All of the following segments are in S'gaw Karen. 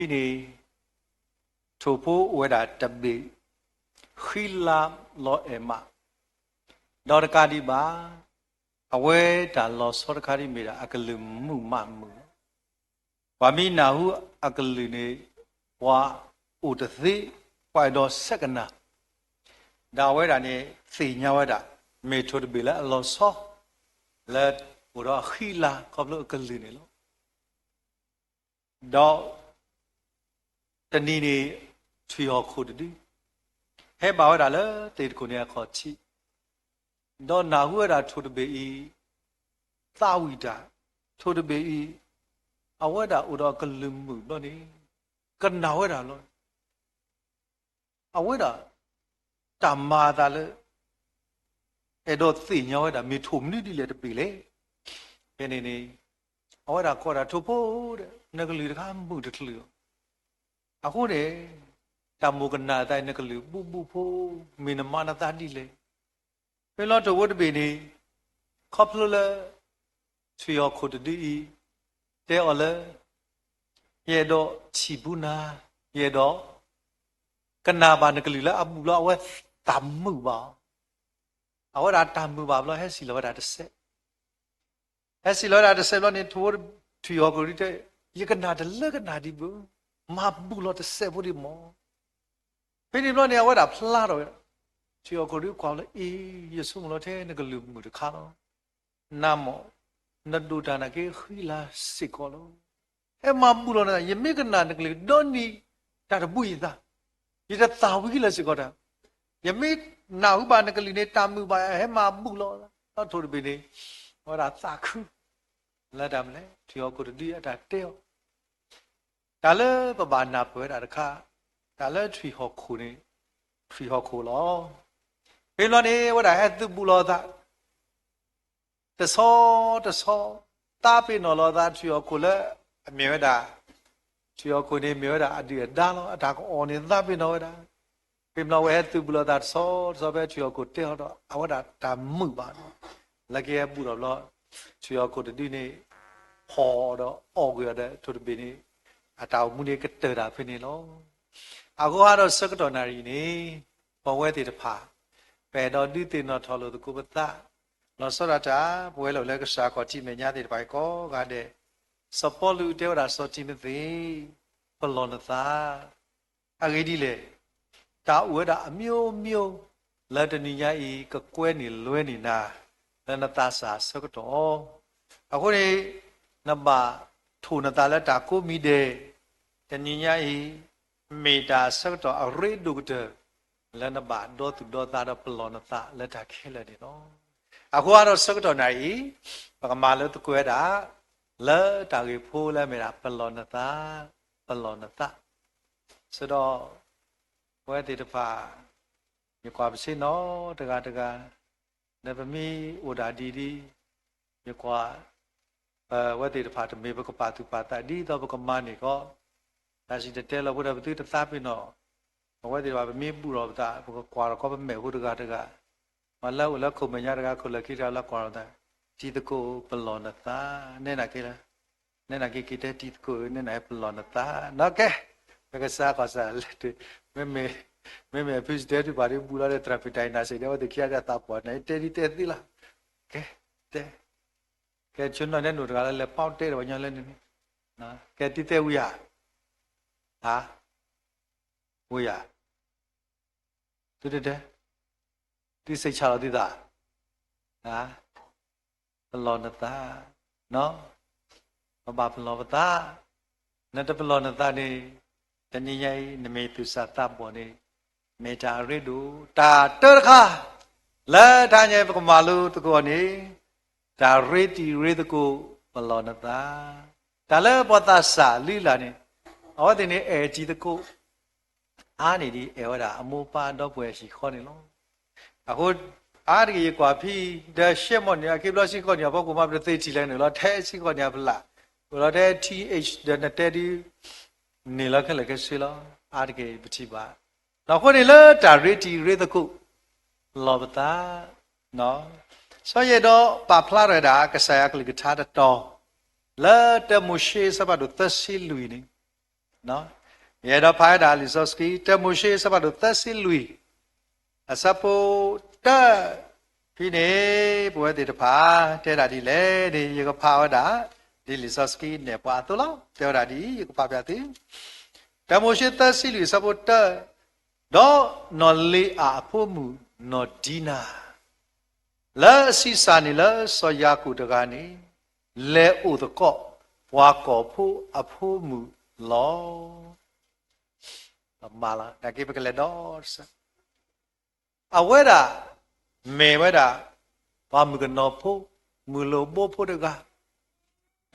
ဖဲန့ၣ် ထိၣ်ဖိအိၣ်ဝဲဒၣ်တဘ့ၣ် ဃံလၤလီၤအဲၣ်မး, ဒီးတကးဒံးဘၣ် အဝဲတၢ်လီၤဆီတခါဒ်မ့ၢ်ဒၣ် အကလုၢ်မုာ်မးမုာ်လီၤ. ပှၤမ့ၢ်နၢ်ဟူအကလုၢ်န့ၣ် ပှၤအိၣ်တသ့, ပှၤအဲၣ်ဒိးဆဲးကနၣ်, ဒီးအဝဲဒၣ်န့ၣ် သ့ၣ်ညါဝဲဒၣ် မ့ၢ်ထိၣ်တဘ့ၣ်လၢအလီၤဆီ လၢအိၣ်ဒီးအဃံအလၤ ခီဖျိအကလုၢ်န့ၣ်လီၤ. ဒီး တနံၤန့ၣ် ထွံၣ်ဟီၣ်ခိၣ်တဒု ဟဲဘၣ်ဝဲဒၣ်လၢသ့ၣ်တခိၣ်န့ၣ်အခီၣ်ထံး, ဒီးနၢ်ဟူဝဲဒၣ်ထိၣ်တဘ့ၣ်အံၤ သးဝံၣ်တၢ်, ထိၣ်တဘ့ၣ်အံၤ အဝဲဒၣ်အိၣ်ဒီးအကလုၢ်မုာ်ဘျီန့ၣ် ကနၣ်ဝဲဒၣ်လီၤ. အဝဲဒၣ် တၢ်မၤအသးလၢ အဲၣ်ဒိးသ့ၣ်ညါဝဲဒၣ် မ့ၢ်ထိၣ်မနုၤဒ်လဲၣ်တဘ့ၣ်လဲၣ်. ဖဲန့ၣ်န့ၣ် အဝဲဒၣ်ကိးဒၣ်ထိၣ်ဖိဒီး နကလုၢ်တခါမုာ်တချုးလီၤ. အဃိန့ၣ် တၢ်မိၣ်ကနၣ်အသး နကလုၢ်ဘူၣ်ဘူၣ်ဖိ မ့ၢ်နမၤနသးဒ်လဲၣ်. ဖဲလီၤထိၣ်ဖိတဘ့ၣ်န့ၣ် ခီဖျိလၢ ထွံၣ်ဟီၣ်ခိၣ်တဒုအံၤ တဲအီၤလၢ ယအဲၣ်ဒိးထံၣ်ပူၤနၤ, ယအဲၣ်ဒိး ကနၣ်ဘၣ်နကလုၢ်လၢအဘူးလီၤ. အဝဲသးမုာ်ဘၣ်အီၤ, အဝဲဒၣ်တၢ်မုာ်ဘၣ်ဘျီ ဟဲစံၣ်လီၤဝဲဒၣ်တစဲး ဟဲစံၣ်လီၤဝဲဒၣ်တစဲးဘျီန့ၣ် ထိၣ်ဖိ ထွံၣ်ဟီၣ်ခိၣ်တဒုတဲ ယကနၣ်တလၢကနၣ်ဒံးဘၣ်, မၤဘူးလီၤတစဲးဖိဒံးမး. ဖဲန့ၣ်ဘျီန့ၣ် အဝဲဒၣ်ဖျါထီၣ်ဝဲဒၣ်, ထွံၣ်ဟီၣ်ခိၣ်တဒုကွၢ်လၢ အ့ ယဆိကမိၣ်လီၤထဲနကလုၢ်မုာ်တခါလီၤ. နၤမ့ၢ် နဒိၣ်တၢ်နာ်က့ဃံလၤစ့ၢ်ကီးလီၤ. ဟဲမၤဘူးလီၤနသး, ယမ့ၢ်ကနၣ်နကလုၢ်ဒီနံၤ တၢ်တဘူးယသး, ယတသၣ်ဝံၤလၢၤစ့ၢ်ကီးတၢ်, ယမ့ၢ်နၢ်ဟူဘၣ်နကလုၢ်န့ၣ် တၢ်မုာ်ဘၣ် ဟဲမၤဘူးလီၤ. ဒီးထိၣ်တဘ့ၣ်န့ၣ် အဝဲဒၣ်သးခု လၢတၢ်မနုၤလဲၣ်, ထွံၣ်ဟီၣ်ခိၣ်တဒုအတၢ်တဲအီၤ တၢ်လၢပဘၣ်နၢ်ပၢၢ်ဝဲဒၣ်တခါ, တၢ်လၢထွံၣ်ဟီၣ်ခိၣ်န့ၣ် ထွံၣ်ဟီၣ်ခိၣ်လီၤ. ဖဲဘျီန့ၣ် အဝဲဒၣ်ဟဲသုးဘူးလီၤအသး တဆီတဆီ သးပ့ၤနီၣ်လီၤအသး ထွံၣ်ဟီၣ်ခိၣ်လၢအမ့ၢ်ဝဲဒၣ်, ထွံၣ်ဟီၣ်ခိၣ်န့ၣ်မ့ၢ်ဝဲဒၣ်အဒုၣ်အဒါလီၤ. အတၢ်ကအီၣ်န့ၣ်သးပ့ၤနီၣ်ဝဲဒၣ်. ဖဲဘျီဝဲဟဲသုးဘူးလီၤအသးတဆီတဆီ ဖဲထွံၣ်ဟီၣ်ခိၣ်တဲအီၤဒီး အဝဲဒၣ်တၢ်မုာ်ဘၣ်လီၤ. လၢကဟဲဘူးထီၣ်ဘျီ ထွံၣ်ဟီၣ်ခိၣ်တဒုန့ၣ် ဖီၣ်ဒီးအီၣ်ကွံာ်အီၤဒီး ထိၣ်တဘ့ၣ်န့ၣ် အတၢ်အိၣ်မူန့ၣ်ကတၢၢ်တၢ်ဖဲန့ၣ်လီၤ. အဃိဟးဒီးဆၢကတီၢ်နၣ်ရံၣ်န့ၣ် ပဝဲသ့ၣ်တဖၣ် ပအဲၣ်ဒိးဒုးသ့ၣ်နီၣ်ထီၣ်လိာ်သကိးပသး လီၤဆီဒၣ်တၢ် ပဝဲလၢပလဲၤကစၢ်ခီၣ်ထံးမဲာ်ညါသ့ၣ်တဖၣ်အံၤကိးဂၤဒဲး, စီၤပီလူးတဲဝဲဒၣ်စီၤတံၤမသ့း ပလီၢ်နသး အဂ့ၢ်ဒ်လဲၣ်, တၢ်အိၣ်ဝဲဒၣ်အမျိုးမျိုး လၢတနံၤညါအံၤ ကကွဲန့ၢ်လွဲန့ၢ်နၤ လၢနသးစၢ်အဆၢကတီၢ်. အဃိန့ၣ် နဘၣ်ထိၣ်နသးလၢတၢ်ကိးမံၤဒဲး, တနံၤညါအံၤ မ့ၢ်တၢ်ဆၢကတီၢ်အရ့ဒိၣ်ကတၢၢ် လၢနဘၣ်ဒီသူၣ်ဒီသးဒီးပလီၢ်နသးလၢတၢ်ခဲလၢာ်န့ၣ်လီၤ. အဃိဟးဒီးဆၢကတီၢ်နၣ်ရံၣ်အံၤ ပကမၤလိသကိးဝဲဒၣ် လၢတၢ်ဂ့ၢ်ဖိလၢအမ့ၢ်ဒၣ် ပလီၢ်နသး, ပလီၢ်နသး. ဆၢဒီး ပဝဲသ့ၣ်တဖၣ် ယကွၢ်ပဆ့ၣ်နီၤတဂၤတဂၤ, ဒီးပမ့ၢ်အိၣ်ဒၣ်ဒ်အံၤ, ယကွၢ် ပဝဲသ့ၣ်တဖၣ်တမ့ၢ်ပကပာ်သူၣ်ပာ်သးဒ်သိးပကမၤန့ၢ်ကီး, တၢ်စံၣ်တဲၤတဲလီၤဖိဒီး ပသုတသးပ့ၤနီၣ်, ပဝဲသ့ၣ်တဖၣ် ပမ့ၢ်ဘူးထီၣ်ပသး ပကကွၢ်ထီၣ်ကီးပမဲာ်ဖိတဂၤတဂၤ, မ့ၢ်လၢအိၣ်လၢခိၣ်မဲာ်ညါတဂၤ ခိၣ်လၢခံတဂၤလၢကွၢ်ထီၣ်သး, တံၤသကိး ပလီၢ်နသး, နဲနာ်က့လၢ နဲနာ်က့က့ၤတဲတံၤသကိးဧၢ, နဲနာ်က့ပလီၢ်နသး, နီၢ်ကဲ, ပကစးကီၢ်စးလဲၤတုၤ, မ့မ့ၢ် မ့မ့ၢ်ဖုစတဲတုၤပှၤဒ် ဘူးလီၤဒီး သရၣ်ဖံးတၢ်အံၤနၤစံးဒဲး အဝဲသ့ၣ်ခံဂၤဒီးသးပှၢ်န့ၣ် တဲဒ်တဲသ့လီၤ, ကဲ, တဲ, ကဲ ဆိနီၣ်နဲနိၣ်တဂၤလၢလဲၤပီၣ်တဲဒီးပှၤညီလၢန့ၣ်, ကဲတံၤသဲးဝံၤဧါ, ဟါ, ဝံၤဧါ, သုတတဲ, သုစံးဆၢလီၤသုသး, ပလီၢ်နသး, ပဘၣ်ပလီၢ်ပသး, နတပလီၢ်နသးန့ၣ်, တနံၤညါအံၤ နမ့ၢ်သူၣ်စၢ်သးဘီၣ်န့ၣ်, မ့ၢ်တၢ်အရ့ဒိၣ်, တၢ်တၢတခါ, လၢတဟါညါအံၤ ပကမၤလိသကိးအီၤန့ၣ်, တၢ်ရ့တံၤရ့သကိး ပလီၢ်နသး, တၢ်လၢပှၤသးစၢ်လုၢ်လၢ်န့ၣ်, အဝဲသ့ၣ်န့ၣ်အဲၣ်တံၤသကိး အါန့ၢ်ဒ်အဲၣ်ဝဲဒၣ်အမိၢ်ပၢ်ဒီပုၢ်ဝဲၢ်ဟံၣ်ဃီန့ၣ်လီၤ. အဃိ အါတက့ၢ်ယကွၢ်ဖဲ ဒီးရှဲမီၢ်န့ၣ် အခံဘျီဆံဃီန့ၣ် အဖီခိၣ်မး ပတသ့ထံၣ်လဲၣ်န့ၣ်လီၤ. ထဲဆံဃီန့ၣ်အဖျၢၣ် အိၣ်လီၤထဲ th ဒီးနတဲဒ် န့ၣ်လီၤခဲလၢာ်ခဲဆ့လီၤ. အါတက့ၢ်ပထံၣ်ဘၣ်. အဃိန့ၣ်လၢတၢ်ရ့တံၤရ့သကိး လီၢ်ပသး စီၤယဲၢ်ဒီးပာ်ဖျါထီၣ်ဝဲဒၣ် ကစၢ်ယွၤအကလုၢ်ကထါတတီၤ လၢတၢမိၤၡ့အဆၢဖးဒိၣ်သၢဆံလွံၢ်န့ၣ်, ယအဲၣ်ဒိးဖးဝဲဒၣ်လံာ်စီဆှံ တၢမိၤၡ့ အဆၢဖးဒိၣ်သၢဆံလွံၢ် အဆၢဖိတၢ ဖဲန့ၣ် ပဝဲသ့ၣ်တဖၣ် တဲဒၣ်ဒ်လဲၣ်န့ၣ် ယကဖးဝဲဒၣ် ဒ်လံာ်စီဆှံနဲၣ်ပှၤအသိးလီၤ. တဲဝဲဒၣ်ဒ်အံၤ ယကဖးဖျါသု တၢမိၤၡ့သၢဆံလွံၢ် အဆၢဖိတၢ, ဒီးနီၢ်လ့ၤအၤအဖိမုၣ်နီၢ်ဒံနၤ လၢအဆံးစၢ်န့ၣ်လၢစီၤယၤကိာ်တဂၤန့ၣ် လဲၤအိၣ်သကိး ပှၤကီၢ်ဖိအဖိမုၣ်လီၤ. မၤလီၤ နာ်က့ပကလဲၤဒီး အဝဲဒၣ် မ့ၢ်ဝဲဒၣ် ပှၤမုၣ်ကနီၤဖိ, မုၢ်လိၣ်ဘိဖိတဂ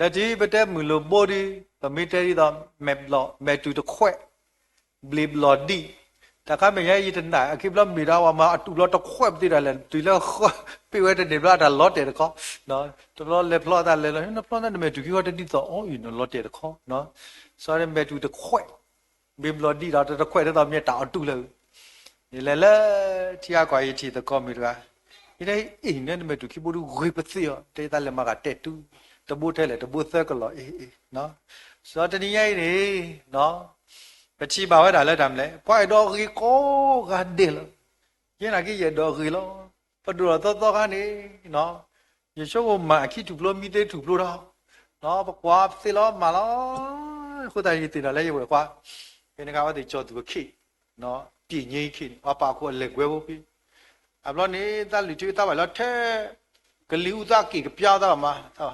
ၤ, ဒီးတုၤပတဲမုၢ်လိၣ်ဘိဒီး ပမ့ၢ်တဲဒ်သိး မဲာ်ဘျီၣ် မဲာ်တူၢ်တခွဲး, ဘျ့းဘျီၣ်ဒံး, တၢ်ခါမဲာ်ညါယတနာ် အခံဘျီမ့ၢ်ဒီးဝဲမၤအတူၢ်ဘျီတခွဲးပသ့ဒၣ်လဲာ် တုၤလၢ ပ့ၢ်ဝဲတန့ၢ်ဘျီအတၢ်လီၤတဲာ်တခီ, တဘျီလဲၤဖျီအသးလဲၤလီၤ နဖျီသးနမဲာ်တူၢ်ခံဃီတဒ်သိး အီအံၤ နလီၤတဲာ်တခီ, စီၤဒီးမဲာ်တူၢ်တခွဲး ဘျ့းဘျီၣ်ဒံးဒီးတခွဲးဒ်သိးမ့ၢ်တၢ်အီၤတူၢ်လၢာ်, ယလဲၤလၢထံအါကွၢ်ယထံၣ်သကိးမုၣ်တဂၤ, ယတဲအံၤ နမဲာ်တူၢ်ခံဘိဒုးဂ့ၤပသ့အီၤ တဲယသးလဲၤမၤဂၤတဲာ်တူၢ်, တဘိထဲလဲၣ် တဘိသၢကလီၤအ့ၣ်အ့ၣ်, စီၤတနံၤညါအံၤန့ၣ် ပထံၣ်ဘၣ်ဝဲဒၣ်လၢတၢ်မနုၤလဲၣ် ပှၤအဲၣ်ဒိးဂ့ၤကိးဂၤဒဲးလီၤ. ယဲနာ်က့ယအဲၣ်ဒိးဂ့ၤလီၤ. ပဒိၣ်ထီၣ်သီသီခါန့ၣ် ယဆိကမိၣ်မၤအခံထူၣ်ဖျိမံသ့ထူၣ်ဖျိဒီး ပကွၢ်ပသ့လီၤမၤလီၤ. အဃိသတးယသ့ၣ်နီၣ်လၢယဝဲၢ်ခွါ ဖဲန့ၣ်ခါဝဲသ့ၣ်ကၠီၤသူၣ်အခ့ၣ် ပံာ်ညိခ့ၣ်န့ၣ် ပှၤပာ်ခိၣ်အလဲၤကွဲဖိဖဲ အဘျီန့ၣ် သးလုၢ်ထံသးဘၣ်လီၤထဲ ကလံၤအူသးက့ၣ်ကပျါသးဘၣ်မး သး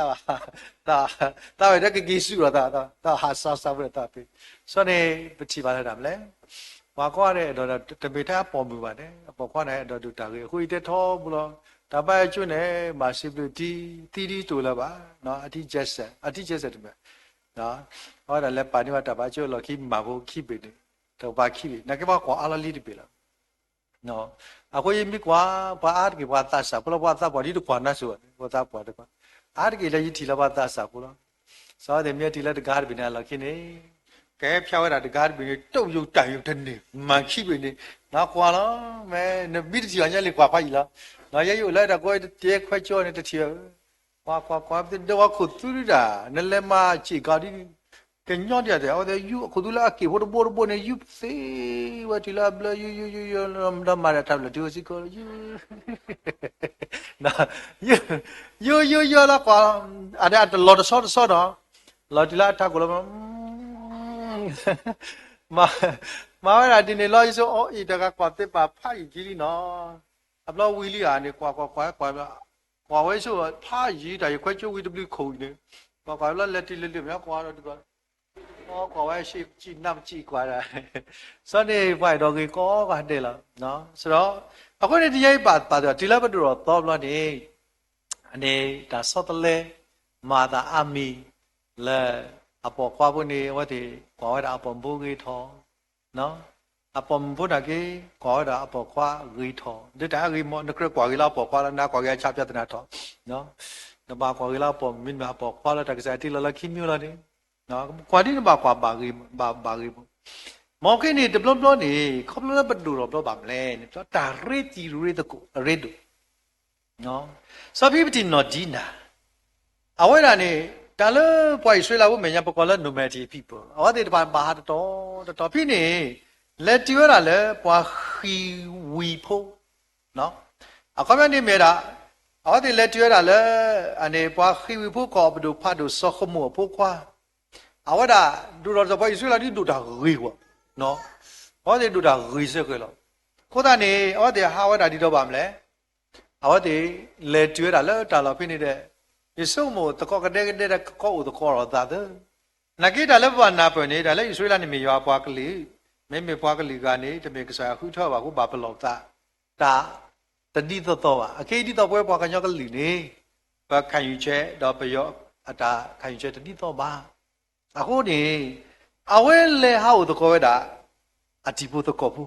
ဘၣ် သးဝဲတကက့ၤဆူၣ်လီၤသး သးဟးစးစးဖိဒီးသးဖဲ စီၤန့ၣ် ပထံၣ်ဘၣ်လၢတၢ်မနုၤလဲၣ် ပှၤကွၢ်ဒီးအဲၣ်ဒိး တမ့ၢ်ထဲအပိာ်မုၣ်ဘၣ်န့ၣ် အပိာ်ခွါန့ၣ်အဲၣ်ဒိးဒိၣ်တၢ်ဂ့ၤ အဃိယတဲထီဘိလီၤ တၢ်ဘါယွၤကၠိန့ၣ် ဘၣ်စံးဘျုးထံ သံဒ်တိၢ်လၢၤဘၣ် အထံကဲစဲး အထံကဲစဲးတမ့ၢ် အဝဲဒၣ်လဲၤပာ်န့ၢ်ဘၣ်တၢ်ဘါယွၤကၠိလီၢ်ခံမၤဖိခံဘ့ၣ်န့ၣ် တကပၤခံဘ့ၣ် နာ်က့ပှၤကွၢ်အါလီၤလံတဘ့ၣ်လီၤ အဃိယမ့ၢ်ကွၢ် ပှၤအါတက့ၢ်ပှၤသးစၢ်ဖိလီၤ ပှၤသးပှၢ်ဒ်တကွၢ်နါစိၤဘၣ်န့ၣ် ပှၤသးပှၢ်တကွၢ် အါတက့ၢ်လၢယထံၣ်လၢပှၤသးစၢ်ဖိလီၤ စီၤသ့ၣ်မ့ၢ်ထံၣ်လၢတဂၤတဘ့ၣ်န့ၣ်အလီၢ်ခံန့ၣ် ကဟဲဖျါဝဲဒၣ်တဂၤတဘ့ၣ်န့ၣ် တိၢ်ယိာ်တၢ်ယိာ်တန့ၢ် မၤခံဘ့ၣ်န့ၣ် နကွၢ်လီၤ မ့ၢ်နမ့ၢ်တထံၣ်ဘၣ်ညါလံကွၢ်ဖးယံာ်လီၤ ယဲယအိၣ်လၢတၢ်ကီတတဲခွဲကၠီန့ၣ်တထံၣ်ဘၣ် ကွၢ်ကွၢ်ကွၢ် ပသ့ၣ်ဒၢဝဲခိၣ်သူဒုဒၣ် နလဲၤမၤစ့ၢ်ကီးဒ် ကညီဒ်အံၤ အဝဲသ့ၣ်ယူၢ်အခိၣ်သူလၢအက့ၢ်ဖိတဘိတဘိန့ၣ် ယူၢ်ပသ့ဝဲတုၤလၢအဘျၢ ယူၢ်ယူၢ်ယူၢ်ယူၢ် ဒီးမၤဒီးတၢ်ဘျၢၣ်တုၤအိၣ်စ့ၢ်ကီး ယူၢ် ယူၢ်ယူၢ်ယူၢ်လီၤကွၢ် အတလီၤတဆီတဆီဒီး လီၤတုၤလၢအထးခိၣ်လီၤ မၤဝဲဒၣ်ဒ်န့ၣ်လီၤ ယဆိအီအံၤ တဂၤကွၢ်သ့ပာ်ဖးယံာ်ကံလံနီၤ အဘျီဝံၤလံဧါန့ၣ် ကွၢ်ကွၢ်ကွၢ်ကွၢ် ကွၢ်ဝဲဆိဖးယံာ်တၢ်ယခွဲကၠိဝံၤတဘျုးခိၣ်အံၤန့ၣ် ကွၢ်ကွၢ်ဘျီလဲၤတုၤလၢလၢမ့ၢ်ကွၢ်ဒီး ကွၢ်ဝဲဆ့ကံနါပစံးကွၢ်ဒၣ် စီၤန့ၣ်ပှၤအဲၣ်ဒိးဂ့ၤကိးဂၤဒဲးလီၤ ဒီး အဃိန့ၣ်တယဲအံၤပာ်ပာ်တဂၤ တုၤလၢပဒိၣ်ထီၣ်သီဘျီန့ၣ် အန့ၣ်တၢ်ဆီတလဲ မၤသးအါမံၤ လၢ အပိာ်ခွါဖိန့ၣ် အဝဲသ့ၣ်ကွၢ်ဝဲဒၣ်အပိာ်မုၣ်ဖိဂ့ၤထီၣ် အပိာ်မုၣ်ဖိနာ်က့ ကွၢ်ဝဲဒၣ်အပိာ်ခွါဂ့ၤထီၣ် ဒ်တၢ်အဂ့ၤမး နကြၢးကွၢ်ဂ့ၤလၢအပိာ်ခွါလီၤ နကွၢ်ဂ့ၤအဆၣ်ပြဿနာထီၣ် နဘၣ်ကွၢ်ဂ့ၤလၢအပိာ်မုၣ် မ့တမ့ၢ်အပိာ်ခွါလၢတၢ်ကစၢ်တ့လီၤလၢခံမံၤလီၤန့ၣ် ကွၢ်ဒ်နဘၣ်ကွၢ်ဘၣ်ဂ့ၤ ဘၣ်ဘၣ်ဂ့ၤမး မ်က့န့ၣ် တဘျီဘျီန့ၣ် ခီဖျိလၢပဒိၣ်ထီၣ်ဘျီဘၣ်မလဲၣ်န့ၣ် တၢ်ရ့တံၤရ့သကိးအရ့ဒိၣ် စီၤဖံပတံၣ်နီၢ်ဒံနၤ အဝဲဒၣ်န့ၣ် တၢ်လၢပှၤအံၣ်စရ့လးဖိမဲာ်ညါ ပကိးလၢ nomadic people အဝဲသ့ၣ်တဖၣ်ဘၣ်ဟးတတီၤတတီၤဖဲန့ၣ် လဲၤတုၤဝဲဒၣ်လၢပှၤဃံၤဝံၤဖိ အခီပညီန့ၣ်မ့ၢ်ဒၣ် အဝဲသ့ၣ်လဲၤတုၤဝဲဒၣ်လၢ အန့ၣ်ပှၤဃံၤဝံၤဖိ ကီၢ်ပဒိၣ်ဖးဒိၣ်စီၤဃမိၢ်အဖိခွါ အဝဲဒၣ်ဒိၣ်ထီၣ်တစီၤ ပှၤအံၣ်စရ့လးဒ်ဒိၣ်တၢ်ဂ့ၤဝဲ အဝဲသ့ၣ်ဒိၣ်တၢ်ဂ့ၤစ့ၢ်ကီးလီၤ. အဃိသတးန့ၣ် အဝဲသ့ၣ်ဟးဝဲဒၣ်ဒ်သိးဘၣ်မလဲၣ် အဝဲသ့ၣ်လဲၤတုၤဝဲဒၣ်လၢတၢ်လီၢ်ဖဲန့ၣ်ဒီး ယဆိကမိၣ်သကိးကဒဲကဒဲဒီးကကီအိၣ်သကိးဒီးသးသၢ နာ်က့တၢ်လၢပဘၣ်နၢ်ပၢၢ်န့ၣ် တၢ်လၢအံၣ်စရ့လးန့ၣ်မ့ၢ်ယွၤအပှၤကလုာ်, မ့မ့ၢ်ပှၤကလုာ်ဂၤန့ၣ် တမ့ၢ်ကစၢ်ယွၤဃုထၢဘၣ်အဃိဘၣ်ပလီၢ်ပသး တၢ်တဒ်သိးသိးဘၣ်. အခဲအံၤဒ်သိးပဝဲပှၤကညီကလုာ်န့ၣ် ပခံယူချက် ဒီးပယီၤအတၢ်ခံယူချက်တဒ်သိးဘၣ်. အဃိန့ၣ် အဝဲလဲၤဟးအိၣ်သကိးဝဲဒၣ် အတံၤဖိသကိးဖိ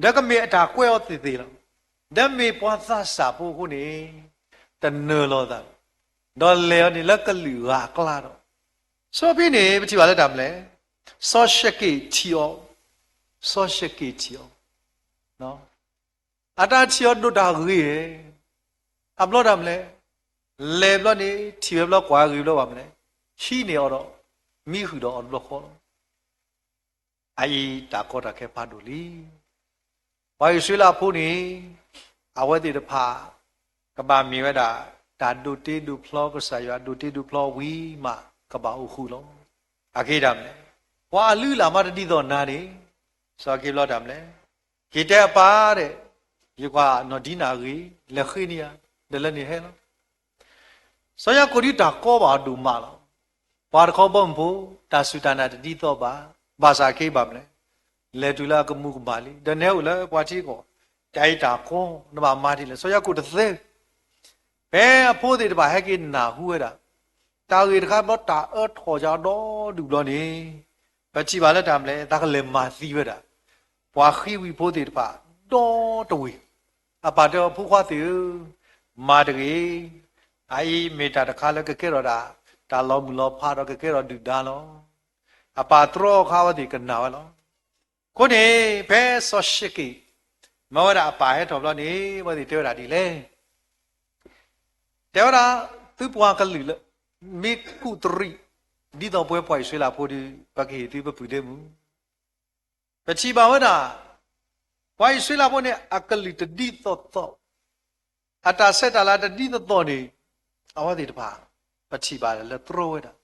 ဒီးကမ့ၢ်အတၢ်ကွဲးအီၤသ့ၣ်သ့ၣ်လီၤ. ဒီးမ့ၢ်ပှၤသးစၢ်ဖိအဃိန့ၣ် တနၢၤလီၤသး, ဒီးလဲၤအီၤန့ၣ်လၢကလုာ်ဂၤအကျါဒီး စီၤဖံန့ၣ် ပထံၣ်ဘၣ်လၢတၢ်မနုၤလဲၣ်, စီၤၡက့ၣ်ထံၣ်အီၤ, စီၤၡက့ၣ်ထံၣ်အီၤ, အတၢ်ထံၣ်အီၤဒိၣ်တၢ်ဂ့ၤ, အဘျီတၢ်မနုၤလဲၣ်, လဲၤဘျီန့ၣ် ထံၣ်ဝဲဘျီကွၢ်ဂ့ၤဘျီဘၣ်မနုၤလဲၣ်, ဆံးန့ၢ်အီၤဒီး မံဃုာ်ဒီးအီၤတဘျီဃီလီၤ. အအံၤတၢ်ကီတၢ်ခဲဖးဒိၣ်လံ. ပှၤအံၣ်စရ့လးဖိန့ၣ် အဝဲသ့ၣ်တဖၣ် ကဘၣ်မ့ၢ်ဝဲဒၣ် တၢ်ဒိးတ့ဒိးဖျီ ကစၢ်ယွၤဒိးတ့ဒိးဖျီဝံၤမး ကဘၣ်အိၣ်ဃုာ်လီၤ. အဂ့ၢ်ဒ်လဲၣ်, ပှၤအလုၢ်အလၢ်မးတဒ်သိးနၤန့ၣ်, စီၤက့ဘျီတၢ်မနုၤလဲၣ်, က့ၤတဲအပၢ်ဒဲး, ယကွၢ်နီၢ်ဒံနၤအဂ့ၢ် လဲၤဃ့န့ၢ်ယၤ, ဒီးလၢန့ၣ်ဟဲလီၤ. စီၤယၤကိာ်ဒုးတၢ်ကီဘၣ်အီၤဒိၣ်မးလီၤ. ပှၤတခီဘီမုၢ်ဖိ တၢ်စူၢ်တၢ်နာ်တဒ်သိးဘၣ်, ဘၣ်ဆၣ်က့ဘၣ်မနုၤလဲၣ်, လဲၤတုၤလၢအကမူးကမၣ်လံ, ဒီးနဲအိၣ်လၢပှၤထံကီၢ်, တၢ်အံၤတၢ်ကီ နဘၣ်မၤဒ်လဲၣ်. စီၤယၤကိာ်တသ့ ဖဲအဖိသ့ၣ်တဖၣ်ဟဲက့ၤနၢ်ဟူဝဲဒၣ် တၢ်ဂ့ၢ်တခါဘျီ တၢ်အၢထီၣ်ကဒီးဒူၣ်ဘျီန့ၣ်, ပထံၣ်ဘၣ်လၢတၢ်မနုၤလဲၣ်, သးကလဲၤမၤသံဝဲဒၣ် ပှၤဃံဝံဖိသ့ၣ်တဖၣ် ဒီတဝ့ၢ်, အပၢ်တဲအီၤ ဖိခွါသ့ၣ်ဧၢ, မၤတဂ့ၤ, အအံၤမ့ၢ်တၢ်တခါလၢကကဲထီၣ်ဒၣ် တၢ်လီၤမုၢ်လီၤဖးဒီးကကဲထီၣ်ဒုၣ်ဒါလီၤ. အပၢ်တြီအခါအဝဲသ့ၣ်ကနၣ်ဝဲလီၤ. အဃိန့ၣ် ဖဲစီၤၡက့ၣ် မၢဝဲဒၣ်အပၢ်ဟဲထီၣ်ဘျီန့ၣ် အဝဲသ့ၣ်တဲဝဲဒၣ်ဒ်လဲၣ်, တဲဝဲဒၣ်, သုပှၤကလုာ်လၢ မ့ၢ်ကူၣ်တရံး ဒ်သိးပဝဲပှၤအံၣ်စရ့လးဖိဒီး ပကဟ့ၣ်သုပပုၢ်ဒ့မုၣ်. ပထံၣ်ဘၣ်ဝဲဒၣ် ပှၤအံၣ်စရ့လးဖိန့ၣ် အကလုာ်တဒ်သိးသိး, အတၢ်ဆဲးတၢ်လၤတဒ်သိးသိးန့ၣ်, အဝဲသ့ၣ်တဖၣ် ပထံၣ်ဘၣ်လၢတြီဝဲဒၣ်.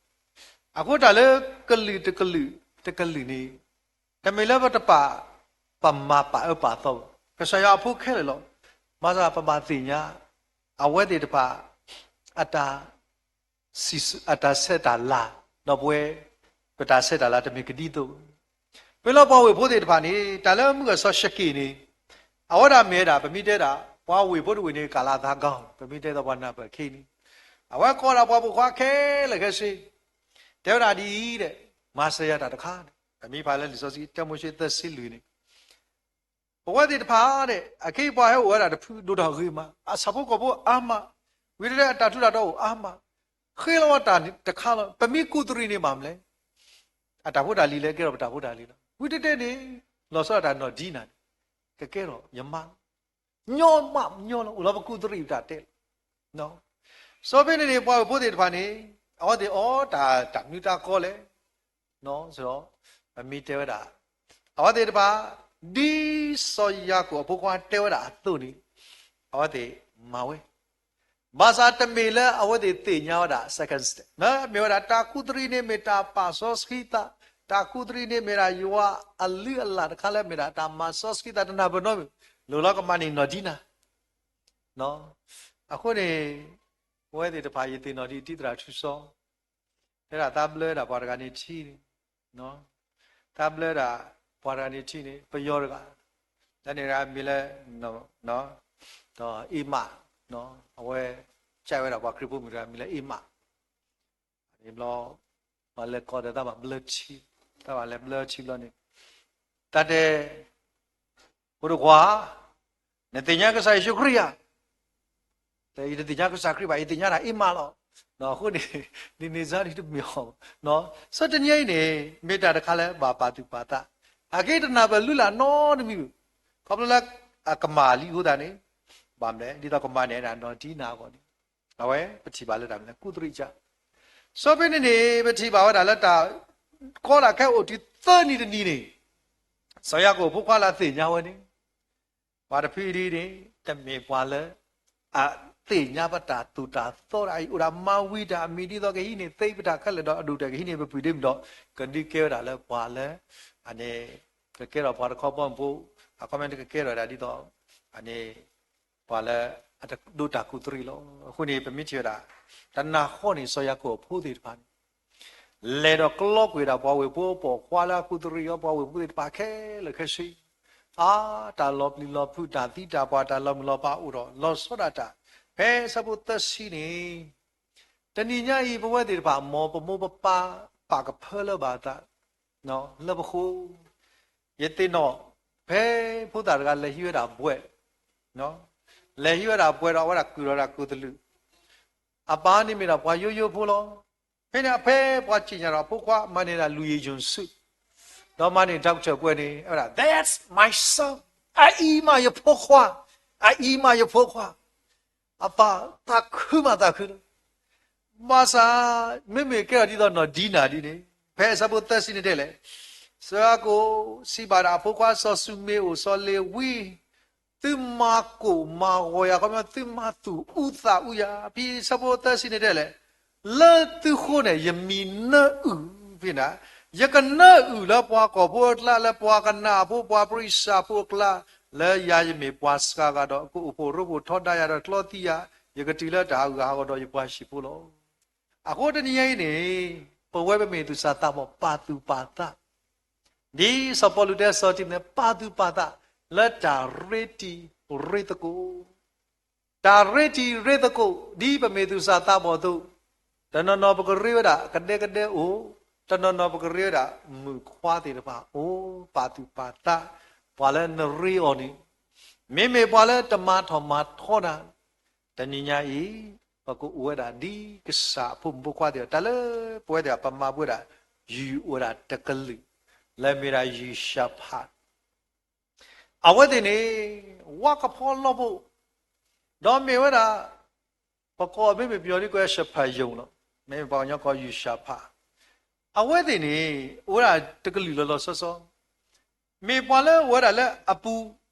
အဃိတၢ်လၢကလုာ်တကလုာ်တကလုာ်န့ၣ်, တမ့ၢ်လၢပတပာ် ပမၤပာ်အၢပာ်သီဘၣ်. ကစၢ်ယွၤအဖိခဲလၢာ်လီၤ. မၤသးပဘၣ်သ့ၣ်ညါ အဝဲသ့ၣ်တဖၣ် အတၢ် စံးဆၢ အတၢ်ဆဲးတၢ်လၤ, ဒီးပဝဲ ပတၢ်ဆဲးတၢ်လၤတမ့ၢ်ကဒ်သိး. ပလီၢ်ပှၤဝ့ၢ်ဖိသ့ၣ်တဖၣ်န့ၣ် တၢ်လၢမုၢ်ဂၢၢ်စီၤၡက့ၣ်န့ၣ်, အဝဲဒၣ်မ့ၢ်ဝဲဒၣ် ပမ့ၢ်တဲဒၣ် ပှၤဝ့ၢ်ဖိတဝ့ၢ်န့ၣ် ကးလၤသးကီ, ပမ့ၢ်တဲသိးပှၤနၢ်ပၢၢ်ခဲအံၤန့ၣ်, အဝဲကိးဒၣ်ပှၤပိာ်ခွါခဲလၢာ်ခဲဆ့, တဲဝဲဒၣ်ဒ်အံၤဒဲး, မၤစၢၤယၤတၢ်တခါန့ၣ်, ပမ့ၢ်ဖးလၢလံာ်စီဆှံ တၢမိၤၡ့သၢဆံလွံၢ်န့ၣ် ပဝဲသ့ၣ်တဖၣ်ဒဲး အခဲအံၤပှၤဟဲအိၣ်ဝဲဒၣ်တဖုဒိၣ်ထီၣ်ဂ့ၤမး, အဆၣ်ဖိကီၢ်ဖိအါမး, ဝံၤတတဲအတၢ်ထူးတၢ်တီအိၣ်အါမး, ဃ့လီၤဝဲတၢ်တခါလီၤ. ပမ့ၢ်ကူၣ်တရံးန့ၣ်ဘၣ်မနုၤလဲၣ်, အတၢ်ဖိတၢ်လံၤလၢကဲထီၣ်ပတၢ်ဖိတၢ်လံၤလီၤ. ဝံၤတတဲန့ၣ် လီၤဆီဒၣ်တၢ်နီၢ်ဒံနၤန့ၣ် ကကဲထီၣ်ယမါလီၤ. ညီမးညီလီၤ, အိၣ်လီၤပကူၣ်တရံးပတၢ်တဲလီၤ. စီၤဖဲန့ၣ်န့ၣ် ပှၤဝ့ၢ်ဖိသ့ၣ်တဖၣ်န့ၣ် အဝဲသ့ၣ်အီတၢ် တၢ်မနုၤတၢ်ကီလဲၣ် ဒီး ပမ့ၢ်တဲဝဲဒၣ် အဝဲသ့ၣ်တဖၣ် ဒ်စီၤယၤကိာ်အဖိခွါတဲဝဲဒၣ်အသိးန့ၣ် အဝဲသ့ၣ်မၤဝဲ, ဘၣ်ဆၣ်တမ့ၢ်လၢအဝဲသ့ၣ်သ့ၣ်ညါဝဲဒၣ် second step မ့ၢ်ဝဲဒၣ် တၢ်ကူၣ်တရံးန့ၣ်မ့ၢ်တၢ်ပာ်စီဆှံသး, တၢ်ကူၣ်တရံးန့ၣ်မ့ၢ်ဒၣ်ယွၤအလုၢ်အလၢ်တခါလၢမ့ၢ်ဒၣ်တၢ်မၤစီဆှံသးတနၢ်ပၢၢ်နီတမံၤ, လိၣ်လီၤကမၤန့ၢ်နီၢ်ဒံနၤ အဃိန့ၣ် ပဝဲသ့ၣ်တဖၣ် ယသ့ၣ်နီၣ်ဒံးတံၤသရၣ်ထူစီ တဲဒၣ်သးဘျၢဒၣ်ပှၤတဂၤန့ၣ်ထံန့ၣ်, သးဘျၢဒၣ်ပှၤတဂၤန့ၣ်ထံန့ၣ် ပယီၤတဂၤ, တၢ်န့ၣ်တဂၤမ့ၢ်လၢ အ့မး, အဝဲ ကဲဝဲဒၣ်ပှၤခရံာ်ဖိမုၣ်တဂၤမ့ၢ်လၢအ့မး, န့ၣ်ဘျီ ပှၤလဲၤကိးဒီးသးဘၣ်ဘျၢထံ, သးဘၣ်လဲၤဘျၢထံဘျီန့ၣ်, တၢ်တဲ ဖိဒိၣ်ခွါ, နသ့ၣ်ညါကစၢ်ယ့ၣ်ၡူးခရံာ်ဧါ, တဲ ယတသ့ၣ်ညါကစၢ်ခရံာ်ဘၣ်, ယသ့ၣ်ညါတၢ်အ့မးလီၤ. အဃိန့ၣ် ဒ်န့ၣ်စ့ၢ်ဒ်တမ့ၢ်အီၤ, စီၤတနံၤအံၤန့ၣ် မ့ၢ်တၢ်တခါလၢဘၣ်ပာ်သူၣ်ပာ်သး, အက့တနၢ်ပၢၢ်လုၢ်လၢ်နီတမံၤ, ခီဖျိလၢအကမၣ်လံအဃိသတးန့ၣ်, ဘၣ်မနုၤလဲၣ် ဒ်သိးကမၤန့ၢ်ဒၣ်နီၢ်ဒံနၤအဂီၢ်န့ၣ်, အဝဲပထံၣ်ဘၣ်လၢတၢ်မနုၤလဲၣ် ကူၣ်သရံးကါ, စီၤဖဲန့ၣ်န့ၣ် ပထံၣ်ဘၣ်ဝဲဒၣ်လၢတၢ် ကီတၢ်ခဲအိၣ်တုၤသၢနံၤတနံၤန့ၣ်, စီၤယၤကိာ်ဖိခွါလၢအသ့ၣ်ညါဝဲန့ၣ်, ပှၤတဖုအံၤဒ်န့ၣ် တမ့ၢ်ပှၤလၢ အသ့ၣ်ညါပတၢ်သိၣ်တၢ်သီဒၣ်အံၤ အိၣ်ဒၣ်မၤဝံၤတၢ်အမံၤဒ်သိးကဟံးန့ၢ် သ့ပတၢ်ခဲလၢာ်ဒီးအဒိၣ်တၢၢ်ကဟံးန့ၢ်ပပုၢ်ဒ့မုၣ်ဒီး ကဒုးကဲဝဲဒၣ်လၢပှၤလၢ အန့ၣ် ကကဲထီၣ်ပှၤတခီဘီမုၢ်ဖိ, အခီပညီကကဲထီၣ်ဝဲဒၣ်ဒ်သိး အန့ၣ် ပှၤလၢအတဒိးတၢ်ကူၣ်သရံးလီၤ. အဃိန့ၣ် ပမ့ၢ်ထံၣ်ဝဲဒၣ် တနၢ်ဟူန့ၣ် စီၤယၤကိာ်အဖိသ့ၣ်တဖၣ်န့ၣ် လဲၤဒီးကျီကွံာ်ဒၣ်ပှၤဝ့ၢ်ဖိပိာ်ခွါလၢအကူၣ်သရံးအီၤ ပှၤဝ့ၢ်ဖိသ့ၣ်တဖၣ်ခဲလၢာ်ခဲဆ့, အါ တၢ်လီၤပျံၤလီၤဖုး တၢ်သံတၢ်ပှၢ် တၢ်လီၤမုၢ်လီၤဖးအိၣ်ဒီး လီၤဆီဒၣ်တၢ် ဖဲဆၢဖိသၢဆံန့ၣ် တနံၤညါအံၤ ပဝဲသ့ၣ်တဖၣ် မ်ပမိၢ်ပပၢ် ပာ်ကဖၢလၢဘၣ်အသး လၢပဃိ ယသ့ၣ်နီၣ် ဖဲဖိသၣ်တဂၤလဲၤဟံးဝဲဒၣ်ဘွဲ့, လဲၤဟံးဝဲဒၣ်ဘွဲ့ဒီး အဝဲဒၣ်ကုၢ်ထီၣ်ဒၣ်ကူၣ်သလုး, အပၢ်န့ၣ်မ့ၢ်ဒၣ်ပှၤယိယိဖိလီၤ. ဖဲန့ၣ်အဖဲပှၤစံၣ်ညီၣ်ဒီးအဖိခွါ မၤန့ၢ်ဒၣ် လူၢ်ယံၣ်ယုၣ်စု ဒီးမၤန့ၢ် doctor ဘွဲ့န့ၣ် အဝဲဒၣ် That's my son, အအံၤမးယဖိခွါ, အအံၤမးယဖိခွါ, အပၢ်သးခုမးသးခုလီၤ. ဘၣ်ဆၣ် မ့မ့ၢ်ကဲထီၣ်ဒ်သိးနီၢ်ဒံနၤဒ်န့ၣ်, ဖဲအဆၢဖိသၢဆံန့ၣ်တဲလဲၣ်, စီၤယၤကိာ်စံးဘၣ်ဒီးအဖိခွါစီၤၡူမ့အိၣ်စီၤလ့ၤဝံ, သုမၤကိာ်မၤဂီၤယၤ, ခီပညီသုမၤသူၣ်အူသးအူယၤ, ဖဲအဆၢဖိသၢဆံန့ၣ်တဲလဲၣ်, လၢသုဃိန့ၣ် ယမံၤနၢအုၣ်ဖဲန့ၣ်, ယကနၢအုၣ်လၢပှၤကီၢ်ဖိအကျါ, လၢပှၤကနၣ်အဖိ, ပှၤပရံးစၢ်ဖိအကျါ, လၢယၤယမ့ၢ်ပှၤစှၤဂၤဒီး ကအိၣ်ဖှိၣ်ရိဖှိၣ်ထီဒါယၤဒီးကျီသံယၤ, ယကတုၤလၢတၢ်ဟးဂူာ်ဟးဂီၤဒီးယပှၤဟံၣ်ဖိလီၤ. အဃိတနံၤညါအံၤန့ၣ် ပဝဲပမ့ၢ်သူၣ်စၢ်သးဘီၣ်ပာ်သူၣ်ပာ်သး, ဒ်စီၤပီလူးတဲစီၤတံၤမသ့း ပာ်သူၣ်ပာ်သးလၢတၢ်ရ့တံၤရ့သကိး, တၢ်ရ့တံၤရ့သကိး ဒ်ပမ့ၢ်သူၣ်စၢ်သးဘီၣ်အသိး, တနီၤနီၤပကရ့ဝဲဒၣ်ကဒဲကဒဲအိၣ်, တနီၤနီၤပကရ့ဝဲဒၣ်မုၣ်ခွါသ့ၣ်တဖၣ်အိၣ်, ပာ်သူၣ်ပာ်သး, ပှၤလၢနရ့အီၤန့ၣ် မ့မ့ၢ်ပှၤလၢတမၤထီၣ်မၤထီနၤ, တနံၤညါအံၤ ပကအိၣ်ဝဲဒၣ်ဒ်ကစၢ်အဖိမုၣ်ဖိခွါသ့ၣ်တဖၣ်, တၢ်လၢပဝဲသ့ၣ်တဖၣ်ပမၤပှဲၤဒၣ် ယုၢ်အိၣ်ဝဲဒၣ်တကလုာ် လၢမ့ၢ်ဒၣ်ယုၢ်ၡၣ်ဖး အဝဲသ့ၣ်န့ၣ် ဝါကဖီလီၢ်ဖိ, ဒီးမ့ၢ်ဝဲဒၣ် ပကိးမ့မ့ၢ်ပယီၤဒ်ကိး shepherd ယုၢ်လီၤ, မ့မ့ၢ်ပှၤကညီကိးယုၢ်ၡၣ်ဖး, အဝဲသ့ၣ်န့ၣ် အိၣ်ဝဲဒၣ်တကလုာ်လီၤလီၤဆီဆီ, မ့ၢ်ပှၤလၢအိၣ်ဝဲဒၣ်လၢအပူ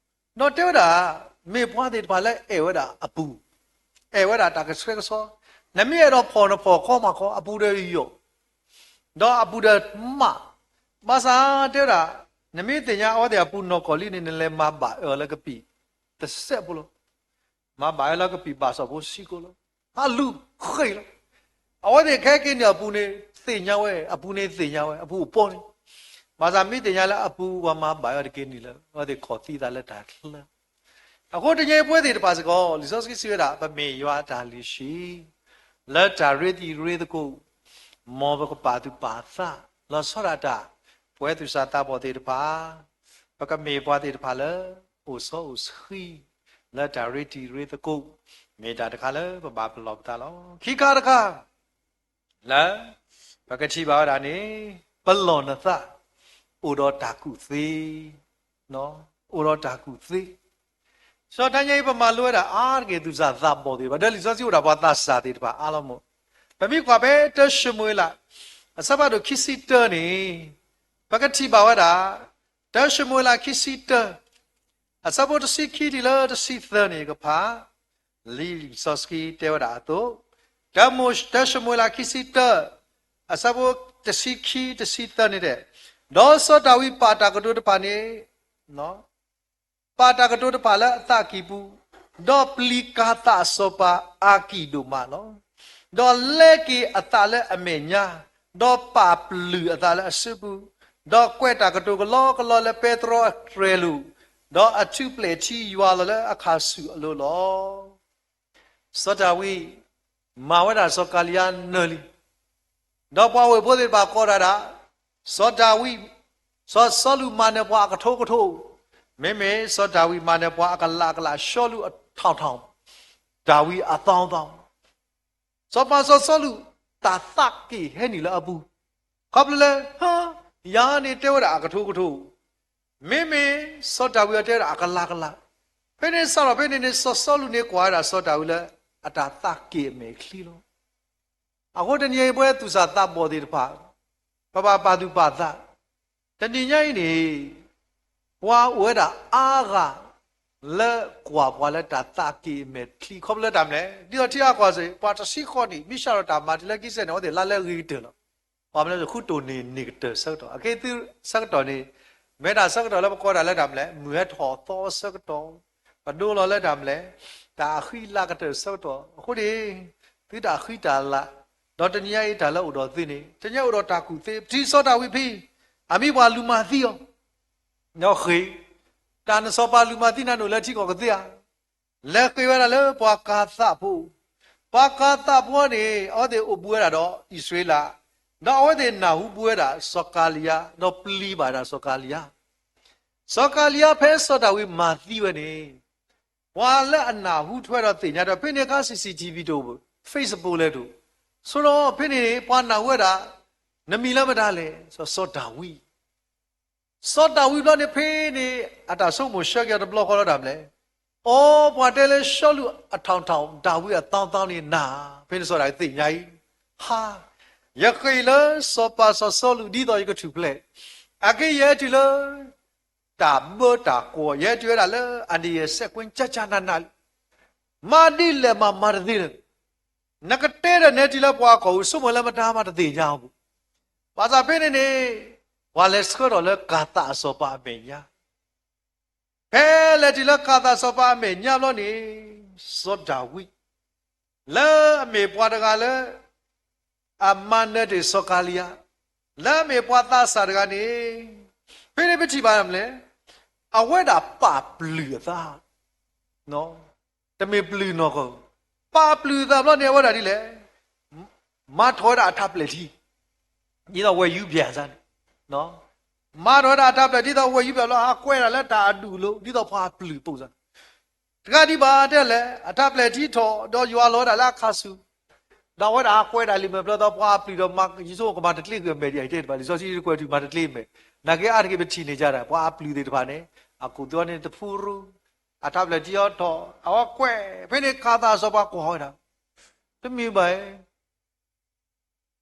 ၤ, ဒီးတဲဝဲဒၣ် မ့ၢ်ပှၤသ့ၣ်တဖၣ်လၢအဲၣ်ဝဲဒၣ်အပူၤ, အဲၣ်ဝဲဒၣ်တၢ်ကဆှဲကဆှီ, နမ့ၢ်အဲၣ်ဒိးဖီၣ်နဖီၣ်ခီမၤခီ အပူၤဒီးယီၢ် ဒီးအပူၤဒီးမး, ဘၣ်ဆၣ်တဲဝဲဒၣ် နမ့ၢ်သ့ၣ်ညါအဝဲသ့ၣ်အပူၤနီၢ်ကီၢ်လံန့ၣ် နလဲၤမၤဘၣ်အၢလၢကပံာ်တစဲးဖိလီၤ. မၤဘၣ်အၢလၢကပံာ်ဘၣ်စီၣ်ဖိဆံးကိာ်လီၤ. အလူၤဃ့ၢ်လီၤ. အဝဲသ့ၣ်ခဲက့ၤန့ၣ်အပူၤန့ၣ်သ့ၣ်ညါဝဲ, အပူၤန့ၣ်သ့ၣ်ညါဝဲ, အပူၤအပီန့ၣ်, ဘၣ်ဆၣ်မ့ၢ်သ့ၣ်ညါလၢအပူၤ ပှၤမၤဘၣ်အၢတက့ၤန့ၣ်လၢ အဝဲသ့ၣ်ခီၣ်သံသးလၢတၢ်ချၢ အဃိတနံၤအံၤပဝဲသ့ၣ်တဖၣ်စ့ၢ်ကီး လံာ်စီဆှံစံးဝဲဒၣ် ပမ့ၢ်ယွၤအတၢ်လုၢ်ဟံၣ် လၢတၢ်ရ့တံၤရ့သကိး, မ်ပကပာ်သူၣ်ပာ်သး လီၤဆီဒၣ်တၢ် ပဝဲသူၣ်စၢ်သးဘီၣ်သ့ၣ်တဖၣ်, ပကမ့ၢ်ပှၤသ့ၣ်တဖၣ်လၢ အိၣ်စီအိၣ်ဆှံ လၢတၢ်ရ့တံၤရ့သကိး, မ့ၢ်တၢ်တခါလၢပဘၣ်ပလီၢ်ပသးလီၤ. ခံခါတခါ လၢ ပကထံၣ်ဘၣ်ဝဲဒၣ်န့ၣ် ပလီၢ်နသး အိၣ်ဒီးတၢ်ကူၣ်သ့, အိၣ်ဒီးတၢ်ကူၣ်သ့, စီၤတနံၤအံၤ ပမၤလိဝဲဒၣ်အါတက့ၢ်သူၣ်စၢ်သးဘီၣ်သ့ၣ်တဖၣ် ဒီးလံာ်စီဆှံအိၣ်ဒၣ်ပှၤသးစၢ်သ့ၣ်တဖၣ်အါလီၤမး, ပမ့ၢ်ကွၢ်ဖဲတၢၡမူၤအ့လး အဆၢဖးဒိၣ်ခံဆံတၢန့ၣ် ပကထံၣ်ဘၣ်ဝဲဒၣ် တၢၡမူၤအ့လးခံဆံတၢ အဆၢဖိတဆံခံတုၤလၢတဆံသၢန့ၣ်ကဖး လံာ်စီဆှံတဲဝဲဒၣ်အသိး, တၢၡမူၤအ့လးခံဆံတၢ အဆၢဖိတဆံခံ တဆံသၢန့ၣ်တဲ, ဒီးစီၤဒၤဝံးပာ်တၢ်ကတိၤတဖၣ်န့ၣ် ပာ်တၢ်ကတိၤတဖၣ်လၢအသးကံၢ်ပူၤ, ဒီးပျံၤကၤသးအစီၤပၤအါကံၢ်ဒိၣ်မးလီၤ. ဒီးလဲက့ၤအသးလၢအမဲာ်ညါ, ဒီးပာ်ပျုၢ်အသးလၢအစုပူၤ, ဒီးကွဲးတၢ်ကတိၤကလီကလီလၢပဲတြီအတြဲၤလိၤ, ဒီးအထူးပျဲၢ်ထံယွၤလီၤလၢအခးဆူၣ်အလိၤလီၤ. စီၤဒၤဝံး မၤဝဲဒၣ်စီၤကၤလံယါနၢၤလံ, ဒီးပှၤဝ့ၢ်ဖိသ့ၣ်တဖၣ်ကိးတၢ်ဒၣ် စီၤဒၤဝံး, စီၤစီလူးမၤနၢၤပှၤအကထိကထိ, မ့မ့ၢ်စီၤဒၤဝံးမၤနၢၤပှၤအကလးကလး, စီလူးအထောင်ထောင်, ဒၤဝံးအသောင်းသောင်း, စီၤပၤစီၤစီလူး တၢ်သးက့ၣ်ဟဲနုာ်လၢအပူၤ, ခီဖျိလၢ ဟါ, ယၤန့ၣ်တဲဝဲဒၣ်အကထိကထိ, မ့မ့ၢ်စီၤဒၤဝံးအတဲဝဲဒၣ်အကလးကလး, ဖဲန့ၣ်စးထီၣ်ဖဲန့ၣ်န့ၣ် စီၤစီလူးန့ၣ်ကွၢ်ဝဲဒၣ်စီၤဒၤဝံးလၢ အတၢ်သးက့ၣ်အမဲာ်ချံလီၤ. အဃိတနံၤအံၤပဝဲသူၣ်စၢ်သးဘီၣ်သ့ၣ်တဖၣ် ပဘၣ်ပာ်သူၣ်ပာ်သး, တနံၤညါအံၤန့ၣ် ပှၤအိၣ်ဝဲဒၣ်အါဂၤ လၢကွၢ်ပှၤလၢတၢ်သးက့ၣ်အမဲာ်ချံ ခီဖျိလၢတၢ်မနုၤလဲၣ်, ဒ်သိးထံအါကွၢ်စ့ၢ် ပှၤတဆံဃီနံၣ် မ့ၢ်စးထီၣ်တၢ်မၤတုၤလၢခံစဲးန့ၣ် အဝဲသ့ၣ်လါလဲဂ့ၤကတၢၢ်လီၤ. ပှၤမနုၤလဲၣ် ဃုတိၢ်န့ၢ်န့ၢ်ကတၢၢ်ဆၢကတီၢ်, အက့ၢ်သုဆၢကတီၢ်န့ၣ် မ့ၢ်ဒၣ်ဆၢကတီၢ်လၢပကိးဒၣ်လၢတၢ်မနုၤလဲၣ် မုၢ်ဟဲထီၣ်သီဆၢကတီၢ်, ပဒိလီၤလၢတၢ်မနုၤလဲၣ် တၢ်အဃံအလၤကတၢၢ်ဆၢကတီၢ်, အဃိန့ၣ် သုတၢ်ဃံတၢ်လၤ, ဒီးတနံၤညါအံၤတၢ်လၢအိၣ်ဒီးသုန့ၣ် တနံၤညါအိၣ်ဒီးတၢ်ကူၣ်သ့, ပထံၣ်စီၤဒၤဝံးဖဲ အမံၤပှၤလူၤမၤသံအီၤ, ဒီးဃ့ၢ်, တၢ်နစီၤပၤလူၤမၤသံနၤနအိၣ်လၢထံကီၢ်ကသ့ဧါ, လဲၤဃ့ၢ်ဝဲဒၣ်လၢပှၤကၤသးဖိ, ပှၤကၤသးဖိန့ၣ် အဝဲသ့ၣ်အိၣ်ဘူးဝဲဒၣ်ဒီးအံၣ်စရ့လး, ဒီးအဝဲသ့ၣ်နၢ်ဟူဘူးဝဲဒၣ်စီၤကၤလံယါ, ဒီးပျံၤဘၣ်ဒၣ်စီၤကၤလံယါ, စီၤကၤလံယါဖဲစီၤဒၤဝံးမၤသံဝဲန့ၣ် ပှၤလၢအနၢ်ဟူထွဲဒီးသ့ၣ်ညါဒီး ဖဲန့ၣ်အခါ CCTV တအိၣ်ဘၣ်, Facebook လဲၤတအိၣ်, ဆိဒီးဖဲန့ၣ်န့ၣ် ပှၤနၢ်ဟူဝဲဒၣ် နမံၤလၢမတၤလဲၣ်, စီၤဒၤဝံး, စီၤဒၤဝံးဘျီန့ၣ်ဖဲန့ၣ် အတၢ်ဆိကမိၣ်ဆၢက့ၤအီၤတဘျီဃီလၢတၢ်မနုၤလဲၣ်, အိ ပှၤတဲလၢစီလူးအထောင်ထောင် ဒၤဝံးအသောင်းသောင်းန့ၣ်နၤ, ဖဲန့ၣ်စီၤဒၤဝံးသ့ၣ်ညါအံၤ ဟါ, ယဃ့ၢ်လၢစီၤပၤစီၤစီလူးဒ်သိးယကထူၣ်ဖျဲး, အက့ယဟဲတုၤလၢ တၢ်ဘၢတၢ်ကွီၢ်, ယဟဲတုၤဝဲဒၣ်လၢ အန္တရာယ်စဲးကွင်းကျကျနးနးလံ, မၤဒ်လဲၣ်မးမၤတသ့လၢၤ, နကတဲဒီးနဲၤတုၤလၢပှၤကီၢ်ပူၤ ဆိကမိၣ်လၢမတၤမၤတသ့ၣ်ညါအပူၤ, ဘၣ်ဆၣ်ဖဲန့ၣ်န့ၣ် ပှၤလဲၤဆှၢထီၣ်လၢကၤသးအစီၤပၤအမဲာ်ညါ ဖဲလဲၤတုၤလၢကၤသးစီၤပၤအမဲာ်ညါဘျီန့ၣ်, စီၤဒၤဝံး လၢအမ့ၢ်ပှၤတဂၤလၢ အမၤနၢၤတ့ၢ်စီၤကၤလံယၤ, လၢအမ့ၢ်ပှၤသးစၢ်တဂၤန့ၣ်, ဖဲန့ၣ်ပထံၣ်ဘၣ်မနုၤလဲၣ်, အဝဲဒၣ်ပာ်ပျုၢ်အသး တမ့ၢ်ပျုၢ်နီၢ်ကီၢ်, ပာ်ပျုၢ်အသးဘျီန့ၣ် အဝဲဒၣ်ဒ်လဲၣ်, မၤထီၣ်ဝဲဒၣ်အထးပျဲၢ်ထံ, ဒ်သိးဝဲယူၤပျဲၢ်အသးန့ၣ်, မၤထီၣ်ဝဲဒၣ်အထးပျဲၢ်ထံ ဒ်သိးဝဲယူၤပျဲၢ်ဘျီ ဟးကွဲးဒၣ်လၢတၢ်အဒူၣ်အလိၤ ဒ်သိးပှၤအပျုၢ်ပိာ်သးန့ၣ်, တဂၤဒံးဘၣ်တဲလဲၣ်, အထးပျဲၢ်ထံထီၣ် ဒီးယွၤလီၤဝဲဒၣ်လၢအခးဆူၣ်, ဒီးအဝဲဒၣ်ဟးကွဲးဒၣ်လံာ်မဲာ်ဘျီဒီး ပှၤအပျုၢ်ဒီးမၤ ယဆိကမိၣ်ကမၤတကျ့ဃုာ်အမဲာ်ဒ်အံၤတဲတဘၣ် လံာ်စီဆှံတကွဲးတုၤမၤတကျ့အမဲာ်, နာ်က့အါတက့ၢ်ပထံၣ်န့ၢ်ကဒါ ပှၤအပျုၢ်သ့ၣ်တဖၣ်န့ၣ် အကူၣ်သ့န့ၣ်တဖုရူ အထးပျဲၢ်ထံအီၤထီၣ် အဝဲကွဲး, ဖဲန့ၣ်ကၤသးစီၤပၤကွၢ်ဝဲဒၣ်, တမ့ၢ်ဘၣ်,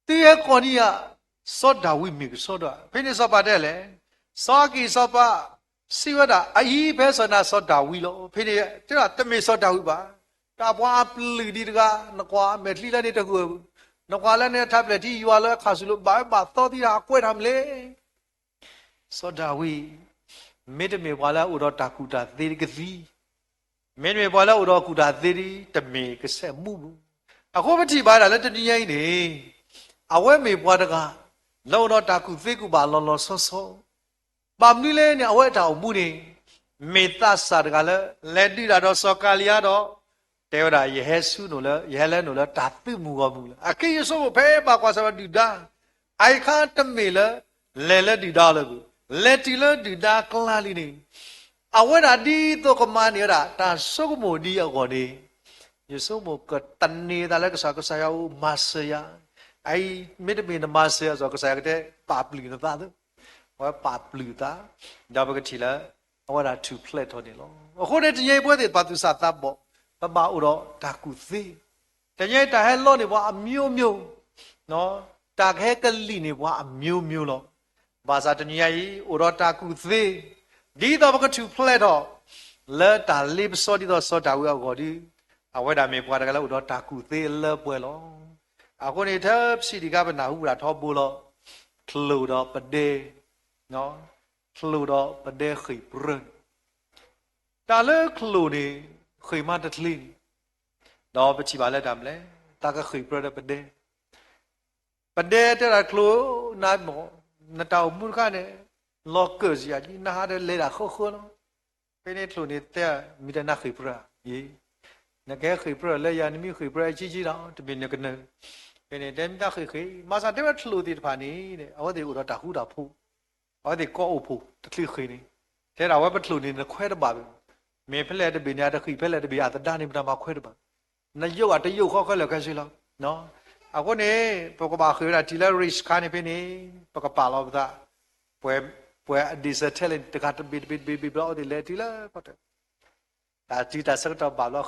သုဟဲကိးန့ၢ်ယၤ, စီၤဒၤဝံးမ့ၢ်ကစီဒီဧါ, ဖဲန့ၣ်စီၤပၤတဲလဲၣ်, စီၤအၤကံၣ်စီၤပၤ စံးဝဲဒၣ် အအံၤဖဲစီၤနၤစီၤဒၤဝံးလီၤ. ဖဲန့ၣ်တဲဒၣ်တမ့ၢ်စီၤဒၤဝံးဘၣ်, တၢ်ပှၤအပျုၢ်ဒံးတဂၤ, နကွၢ်အမဲာ်ချံလၢန့ၣ်တဂၢၢ်, နကွၢ်လၢန့ၣ်အထးပျဲၢ်ထံယွၤလၢအခးဆူၣ်လိၤ ဘၣ်ဝဲဘၣ်သီသံတၢ်အကွဲးတၢ်မနုၤလဲၣ် စီၤဒၤဝံး မ့တမ့ၢ်ပှၤလၢအအိၣ်ဒီးတၢ်ကူၣ်တၢ်သ့ကသံ, မ့တမ့ၢ်ပှၤလၢအအိၣ်ဒီးကူၣ်တၢ်သ့ဒ် တမ့ၢ်ကစၢ်မူပူၤ, အဃိပထံၣ်ဘၣ်ဒၣ်လၢတနံၤညါအံၤန့ၣ်, အဝဲမ့ၢ်ပှၤတဂၤ လၢအအိၣ်ဒီးတၢ်ကူၣ်သ့ကူၣ်ဘၣ်လီၤလီၤဆီဆီ, ဘၣ်မနုၤလဲၣ်န့ၣ် အဝဲအတၢ်အိၣ်မူန့ၣ် မ့ၢ်သးစၢ်တဂၤလၢ လဲၤဒုးတၢ်ဒီးစီၤကၤလံယၤဒီး တဲဝဲဒၣ် ယဟဲဆူနအိၣ်လၢ ယဟဲလၢနအိၣ်လၢတၢ်သုးမုၢ်ဂီၢ်မုၢ်လၢ အက့ယဆိကမိၣ်ဖဲဘၣ်ကွၢ်ဆၢၣ်ဒီးဒုၣ်ဒါ, အအံၤခါတမ့ၢ်လၢ လဲၤလၢဒုၣ်ဒါလၢၤဘၣ်, လဲၤတုၤလၢဒုၣ်ဒါကျါလံန့ၣ်, အဝဲဒၣ်ဒ်သိးကမၤန့ၢ်ဝဲဒၣ် တၢ်ဆိကမိၣ်ဒ်အဂီၢ်န့ၣ်, ယဆိကမိၣ်ကသန့ၤသးလၢကစၢ် ကစၢ်ယွၤအိၣ်မၤစၢၤယၤ, အအံၤ မ့တမ့ၢ်နမၤစၢၤအစီၤ ကစၢ်ယွၤကတဲ ပာ်ပျုၢ်နသးသၢ, အဝဲပာ်ပျုၢ်သး, ဒီးပကထံၣ်လၢ အဝဲဒၣ်ထူၣ်ဖျဲးထီၣ်န့ၣ်လီၤ. အဃိန့ၣ် တနံၤအံၤပဝဲသ့ၣ်တဖၣ်သူၣ်စၢ်သးဘီၣ် ပဘၣ်အိၣ်ဒီးတၢ်ကူၣ်သ့, တနံၤအံၤတၢ်ဟဲလီန့ၢ်ပှၤအမျိုးမျိုး, တၢ်ကဟဲကလံၣ်န့ၢ်ပှၤအမျိုးမျိုးလီၤ. ဘၣ်ဆၣ်တနံၤအံၤ အိၣ်ဒီးတၢ်ကူၣ်သ့, ဒ်သိးပကထူၣ်ဖျဲးထီၣ် လၢတၢ်လ့ပစီဒ်သိးစီၤဒၤဝံးအဂီၢ်ဒီး, အဝဲဒၣ်မ့ၢ်ပှၤတဂၤလၢအိၣ်ဒီးတၢ်ကူၣ်သ့အလၢပှဲၤလီၤ. အဃိန့ၣ် ထၢပစံးတခါပနၢ်ဟူပတၢ်ထီဘိလီၤ, ချိၣ်ဒီးပဒဲ, ချိၣ်ဒီးပဒဲဃ့ၢ်ပြၢန့ၣ်, တၢ်လၢချိၣ်န့ၣ် ဃ့ၢ်မးတချ့န့ၣ်, ဒီးပထံၣ်ဘၣ်လၢတၢ်မနုၤလဲၣ်, တၢ်ကဃ့ၢ်ပြၢဒီးပဒဲ ပဒဲတဲဒၣ်ချိၣ်, နမ့ၢ်, နတၢ်အိၣ်မူတခါန့ၣ် လီၤကၢၢ်စ့ၢ်ကီး နဟးဒီးလဲၤဒၣ်ဃၢဃၢလီၤ. ဖဲန့ၣ်ချိၣ်န့ၣ်တဲ မ့ၢ်တၢ်နဃ့ၢ်ပြၢဧါ, နကဟဲဃ့ၢ်ပြၢလၢယၤ နမ့ၢ်ဃ့ၢ်ပြၢအဆံဆံဒီး တမ့ၢ်နကနၢၤ, ဖဲန့ၣ်တဲမ့ၢ်တၢ်ဃ့ၢ်ဃ့ၢ်, ဘၣ်ဆၣ်တဲဝဲချိၣ်သ့ၣ်တဖၣ်န့ၣ် အဝဲသ့ၣ်အိၣ်ဒီးတၢ်ဃူတၢ်ဖိး, အဝဲသ့ၣ်ကိးအိၣ်ဖှိၣ်တချ့ဃ့ၢ်န့ၣ်, တဲဒၣ်ဝဲပချိၣ်န့ၣ် နခွဲးတဘၣ်ဘၣ်, မ့ၢ်ဖဲလဲၣ်တဘ့ၣ်န့ၣ် အတဃံၣ်ဖဲလဲၣ်တဘ့ၣ်အသဒါန့ၣ် ပတၢ်မၤခွဲးတဘၣ်, နယိးအတယိးဃီဃီလၢာ်ခဲဆ့လီၤ. အဃိန့ၣ် ပကဘၣ်ဃ့ၢ်ဝဲဒၣ်တုၤလၢ reach ခါန့ၣ်ဖဲန့ၣ် ပကပာ်လီၤပသး, ပှဲၤ, ပှဲၤအဒ့ၣ်စၢၤထဲလဲၣ်န့ၣ် တဂၤတဘ့ၣ်တဘ့ၣ်တဘ့ၣ်ဘ့ၣ်ဘျီ အဝဲသ့ၣ်လဲၤတုၤလၢဖီတၢၣ် တၢ်တုၤတၢ်ဆၢကတီၢ်ဘၣ်ဘျီဃ့ၢ်ပြၢ, ပဒဲဃ့ၢ်နီၢ်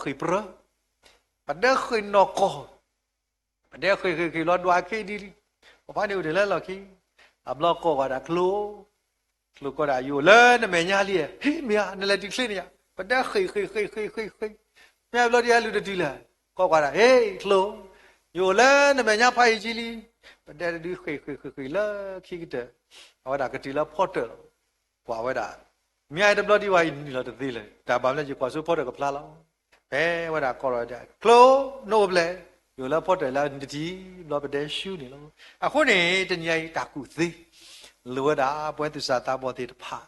ကီၢ်, ပဒဲဃ့ၢ်ဃ့ၢ်ဃ့ၢ်ဘျီဒွးခ့ဒ်လံ, ပဖါန့ၣ်အိၣ်ဒံးလၢလီၢ်ခံ, အဘျီကိးဂၤဒၣ်ချိၣ်, ချိၣ်ကိးဒၣ် ယအိၣ်လၢနမဲာ်ညါလံ, ဟ့ၣ်မ့ၢ်ဧါ နလဲၤတုၤချ့န့ၣ်ယါ, ပဒဲဃ့ၢ်ဃ့ၢ်ဃ့ၢ်ဃ့ၢ်ဃ့ၢ်ဃ့ၢ်, မ့ၢ်ဘျီဒ်အလူၤတတုၤလဲၣ်, ကိးဂၤဒၣ် ဟ့ၣ်ချိၣ်, ယအိၣ်လၢနမဲာ်ညါဖးယံာ်ကံလံ, ပဒဲတဒုဃ့ၢ်ဃ့ၢ်ဃ့ၢ်ဃ့ၢ်လၢခံကတၢၢ်, အဝဲဒၣ်ကတုၤလၢဖီတၢၣ်လီၤ. ကွၢ်ဝဲဒၣ်, မ့ၢ်အတဘျီဒံးဝဲအံၤနုာ်လီၤတသ့လၢၤ, တၢ်ဘၣ်မနုၤယကွၢ်ဆူဖီတၢၣ်ကဖျါလီၤ. ဖဲဝဲဒၣ်ကိးလီၤဒၣ် ချိၣ်, နအိၣ်ဖဲလဲၣ်, ယအိၣ်လၢဖီတၢၣ်လၢနတထံၣ်ဘျီပဒဲရှူန့ၣ်လီၤ. အဃိန့ၣ် တနံၤအံၤတၢ်ကူၣ်သ့ လိၣ်ဝဲဒၣ်ပဝဲသူၣ်စၢ်သးဘီၣ်သ့ၣ်တဖၣ်,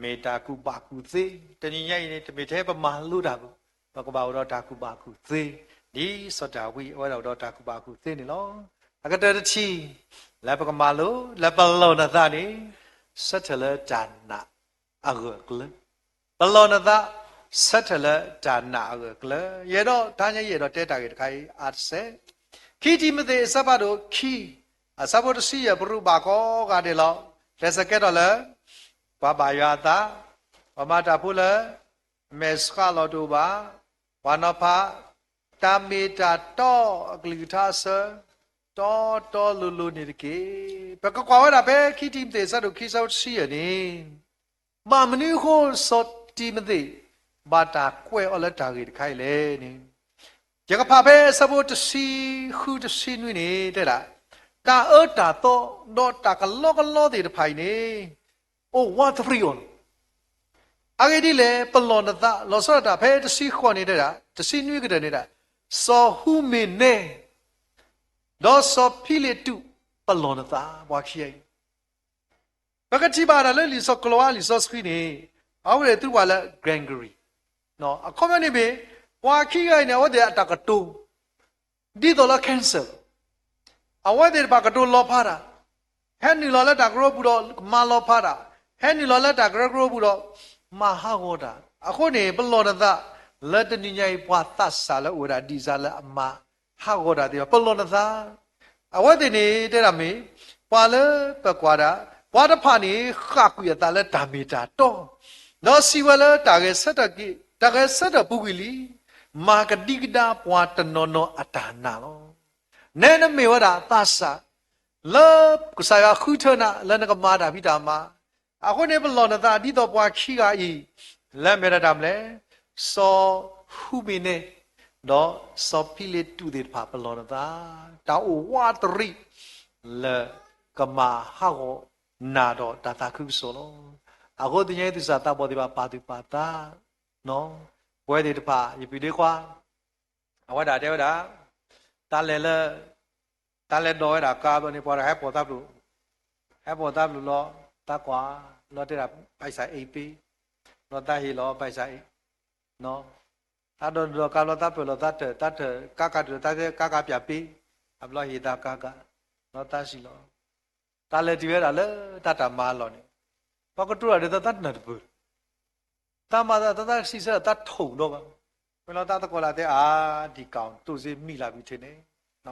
မ့ၢ်တၢ်ကူၣ်ဘၣ်ကူၣ်သ့, တနံၤညါအံၤန့ၣ် တမ့ၢ်ထဲပမၤလိတၢ်ဘၣ်, ပကဘၣ်အိၣ်ဒီးတၢ်ကူၣ်ဘၣ်ကူၣ်သ့, ဒ်စီၤဒၤဝံးအဝဲဒၣ်အိၣ်ဒီးတၢ်ကူၣ်ဘၣ်ကူၣ်သ့န့ၣ်လီၤ. အကတၢၢ်တထံၣ် လၢပကမၤလိ လၢပလီၢ်နသးန့ၣ် ဆၢထၢၣ်လၢတၢ်နာ်အဂၢၢ်အကျၢၤ, ပလီၢ်နသး ဆၢထၢၣ်လၢတၢ်နာ်အဂၢၢ်အကျၢၤ, ယအဲၣ်ဒိး တနံၤအံၤယအဲၣ်ဒိးတဲတၢ်ဂ့ၢ်တခါအံၤအါတစဲး, ခံတံၤမသ့းအဆၢဖးဒိၣ်ခံ အဆၢဖိတဆံယဲၢ် ပရူးဘၣ်ကိးဂၤဒဲးလီၤ. ကျဲးစၢးကဲထီၣ်လၢ ပှၤဘၣ်ယွၤအသး, ပှၤမၤတၢ်ဖိလၢ မဲာ်ဆှးလီၤတအိၣ်ဘၣ်, ပှၤနီၤဖး တၢ်မ့ၢ်တၢ်တီအကလုၢ်ကထါအဆၢ, တီတီလိၤလိၤန့ၣ်တက့ၢ်. ပကကွၢ်ဝဲဒၣ်ဖဲခံတံၤမသ့း အဆၢဒိၣ်ခံ အဆၢဖိတဆံယဲၢ်န့ၣ်, ဘၣ်မနုၤအဃိစီၤတံၤမသ့း ဘၣ်တၢ်ကွဲးအီၤလၢတၢ်ဂ့ၢ်တခါအံၤလဲၣ်န့ၣ်, ယကဖးဖဲအဆၢဖိတဆံဃု တဆံနွံန့ၣ် တဲဒၣ်, တၢ်အၢတၢ်သီ ဒီးတၢ်ကလီကလီသ့ၣ်တဖၣ်အံၤန့ၣ် အိၣ်ဝးတရံးအီၤလီၤ. အဂ့ၢ်ဒ်လဲၣ် ပလီၢ်နသး, လီၤဆီဒၣ်တၢ်ဖဲတဆံဃိးန့ၣ်တဲဒၣ်, တဆံနွံကတၢၢ်န့ၣ်ဒၣ်, စီၤဟူမ့ၣ်နဲ ဒီးစီၤဖံလ့းတူး ပလီၢ်နသး ပှၤခံဂၤအံၤ. ပကထံၣ်ဘၣ်တၢ်လၢလံာ်စီၤကျိၤဝါ လံာ်စီဆှံန့ၣ်, အဝဲသ့ၣ်သူပှၤလၢ Gregory အခီပညီန့ၣ်မ့ၢ် ပှၤခံဂၤအံၤန့ၣ် အဝဲသ့ၣ်အတၢ်ကတိၤ ဒ်သိးလၢ cancer အဝဲသ့ၣ်တဖၣ်ကတိၤလီၤဖးတၢ်, ဟဲနုာ်လီၤလၢတၢ်ကရၢပူၤဒီးမၤလီၤဖးတၢ်, ဟဲနုာ်လီၤလၢတၢ်ကရၢကရိပူၤဒီး မၤဟးဂီၤတၢ်. အဃိန့ၣ် ပလီၢ်နသး လၢတနံၤညါအံၤ ပှၤသးစၢ်လၢအိၣ်ဝဲဒၣ်ဒ်စၢ်လၢအမၤဟးဂီၤတၢ်သ့ၣ်တဖၣ် ပလီၢ်နသး. အဝဲသ့ၣ်န့ၣ်တဲဒၣ်မ့ၢ် ပှၤလၢပကွၢ်ဒၣ် ပှၤတဖၣ်န့ၣ် ဃၣ်ကွံာ်အသးလၢတၢ်မ့ၢ်တၢ်တီ, ဒီးစံးဝဲလၢတၢ်ဂဲၤဆၢထၢၣ်က့ၤ တၢ်ဂဲၤဆၢထၢၣ်ပူၤကွံာ်လံ, မၤကဒံကဒါပှၤတနီၤနီၤအတၢ်နာ်လီၤ. နဲနမ့ၢ်ဝဲဒၣ်သးစၢ် လၢကစၢ်ယွၤဃုထၢနၤ လၢနကမၤတၢ်ဖံးတၢ်မၤ, အဃိန့ၣ်ပလီၢ်နသးဒ်သိးပှၤခံဂၤအံၤ, လၢမ့ၢ်ဒၣ်တၢ်မနုၤလဲၣ်, စီၤဟူမ့ၣ်နဲ ဒီးစီၤဖံလ့းတူးသ့ၣ်တဖၣ် ပလီၢ်နသး, တၢ်အိၣ်ဝးတရံး လၢကမၤဟးဂီၤနၤဒီးတၢ်သးခုကစီၣ်လီၤ. အဃိသတးန့ၣ် သူၣ်စၢ်သးဘီၣ်သ့ၣ်တဖၣ် ပာ်သူၣ်ပာ်သး, ပဝဲသ့ၣ်တဖၣ် ယပုၢ်ဒ့ခွါ အဝဲဒၣ်တဲဝဲဒၣ်, တၢ်လဲၤလၢ တၢ်လဲၤဒိးဝဲဒၣ်ကါဘျီန့ၣ် ပှၤတဂၤဟဲပိာ်သးပျိာ်, ဟဲပိာ်သးပျိာ်လီၤ, သးကွၢ်လီၤတဲဒၣ် ပိုက်ဆံအိတ်ပေး, လီၤသးဟ့ၣ်လီၤ ပိုက်ဆံအိတ်, တၢ်ဒိးဒိးကါဘျီ သးပၢၢ်လီၤသးထၢၣ်, သးထၢၣ်ကါကါတုၤလီၤ သးကါကါပျၢ်ပေး, အဘျီဟ့ၣ်သးကါကါ, လီၤသးစံၣ်လီၤ. တၢ်လဲၤတုၤဝဲဒၣ်လၢတၢ်တၢ်မၤအလီၢ်န့ၣ်, ပှၤကတိၤတၢ်ဒ်သိးသးနၢ်တပၢၢ် သးမၤသး သးသးစံးဆၢဒီးသးထိၣ်ဒီဘၣ်, မ့ၢ်လီၤသးသကိးလၢတဲအါ, ဒီးကၠိၣ်တိၢ်စ့မံလၢ်ဘံထ့ၣ်န့ၣ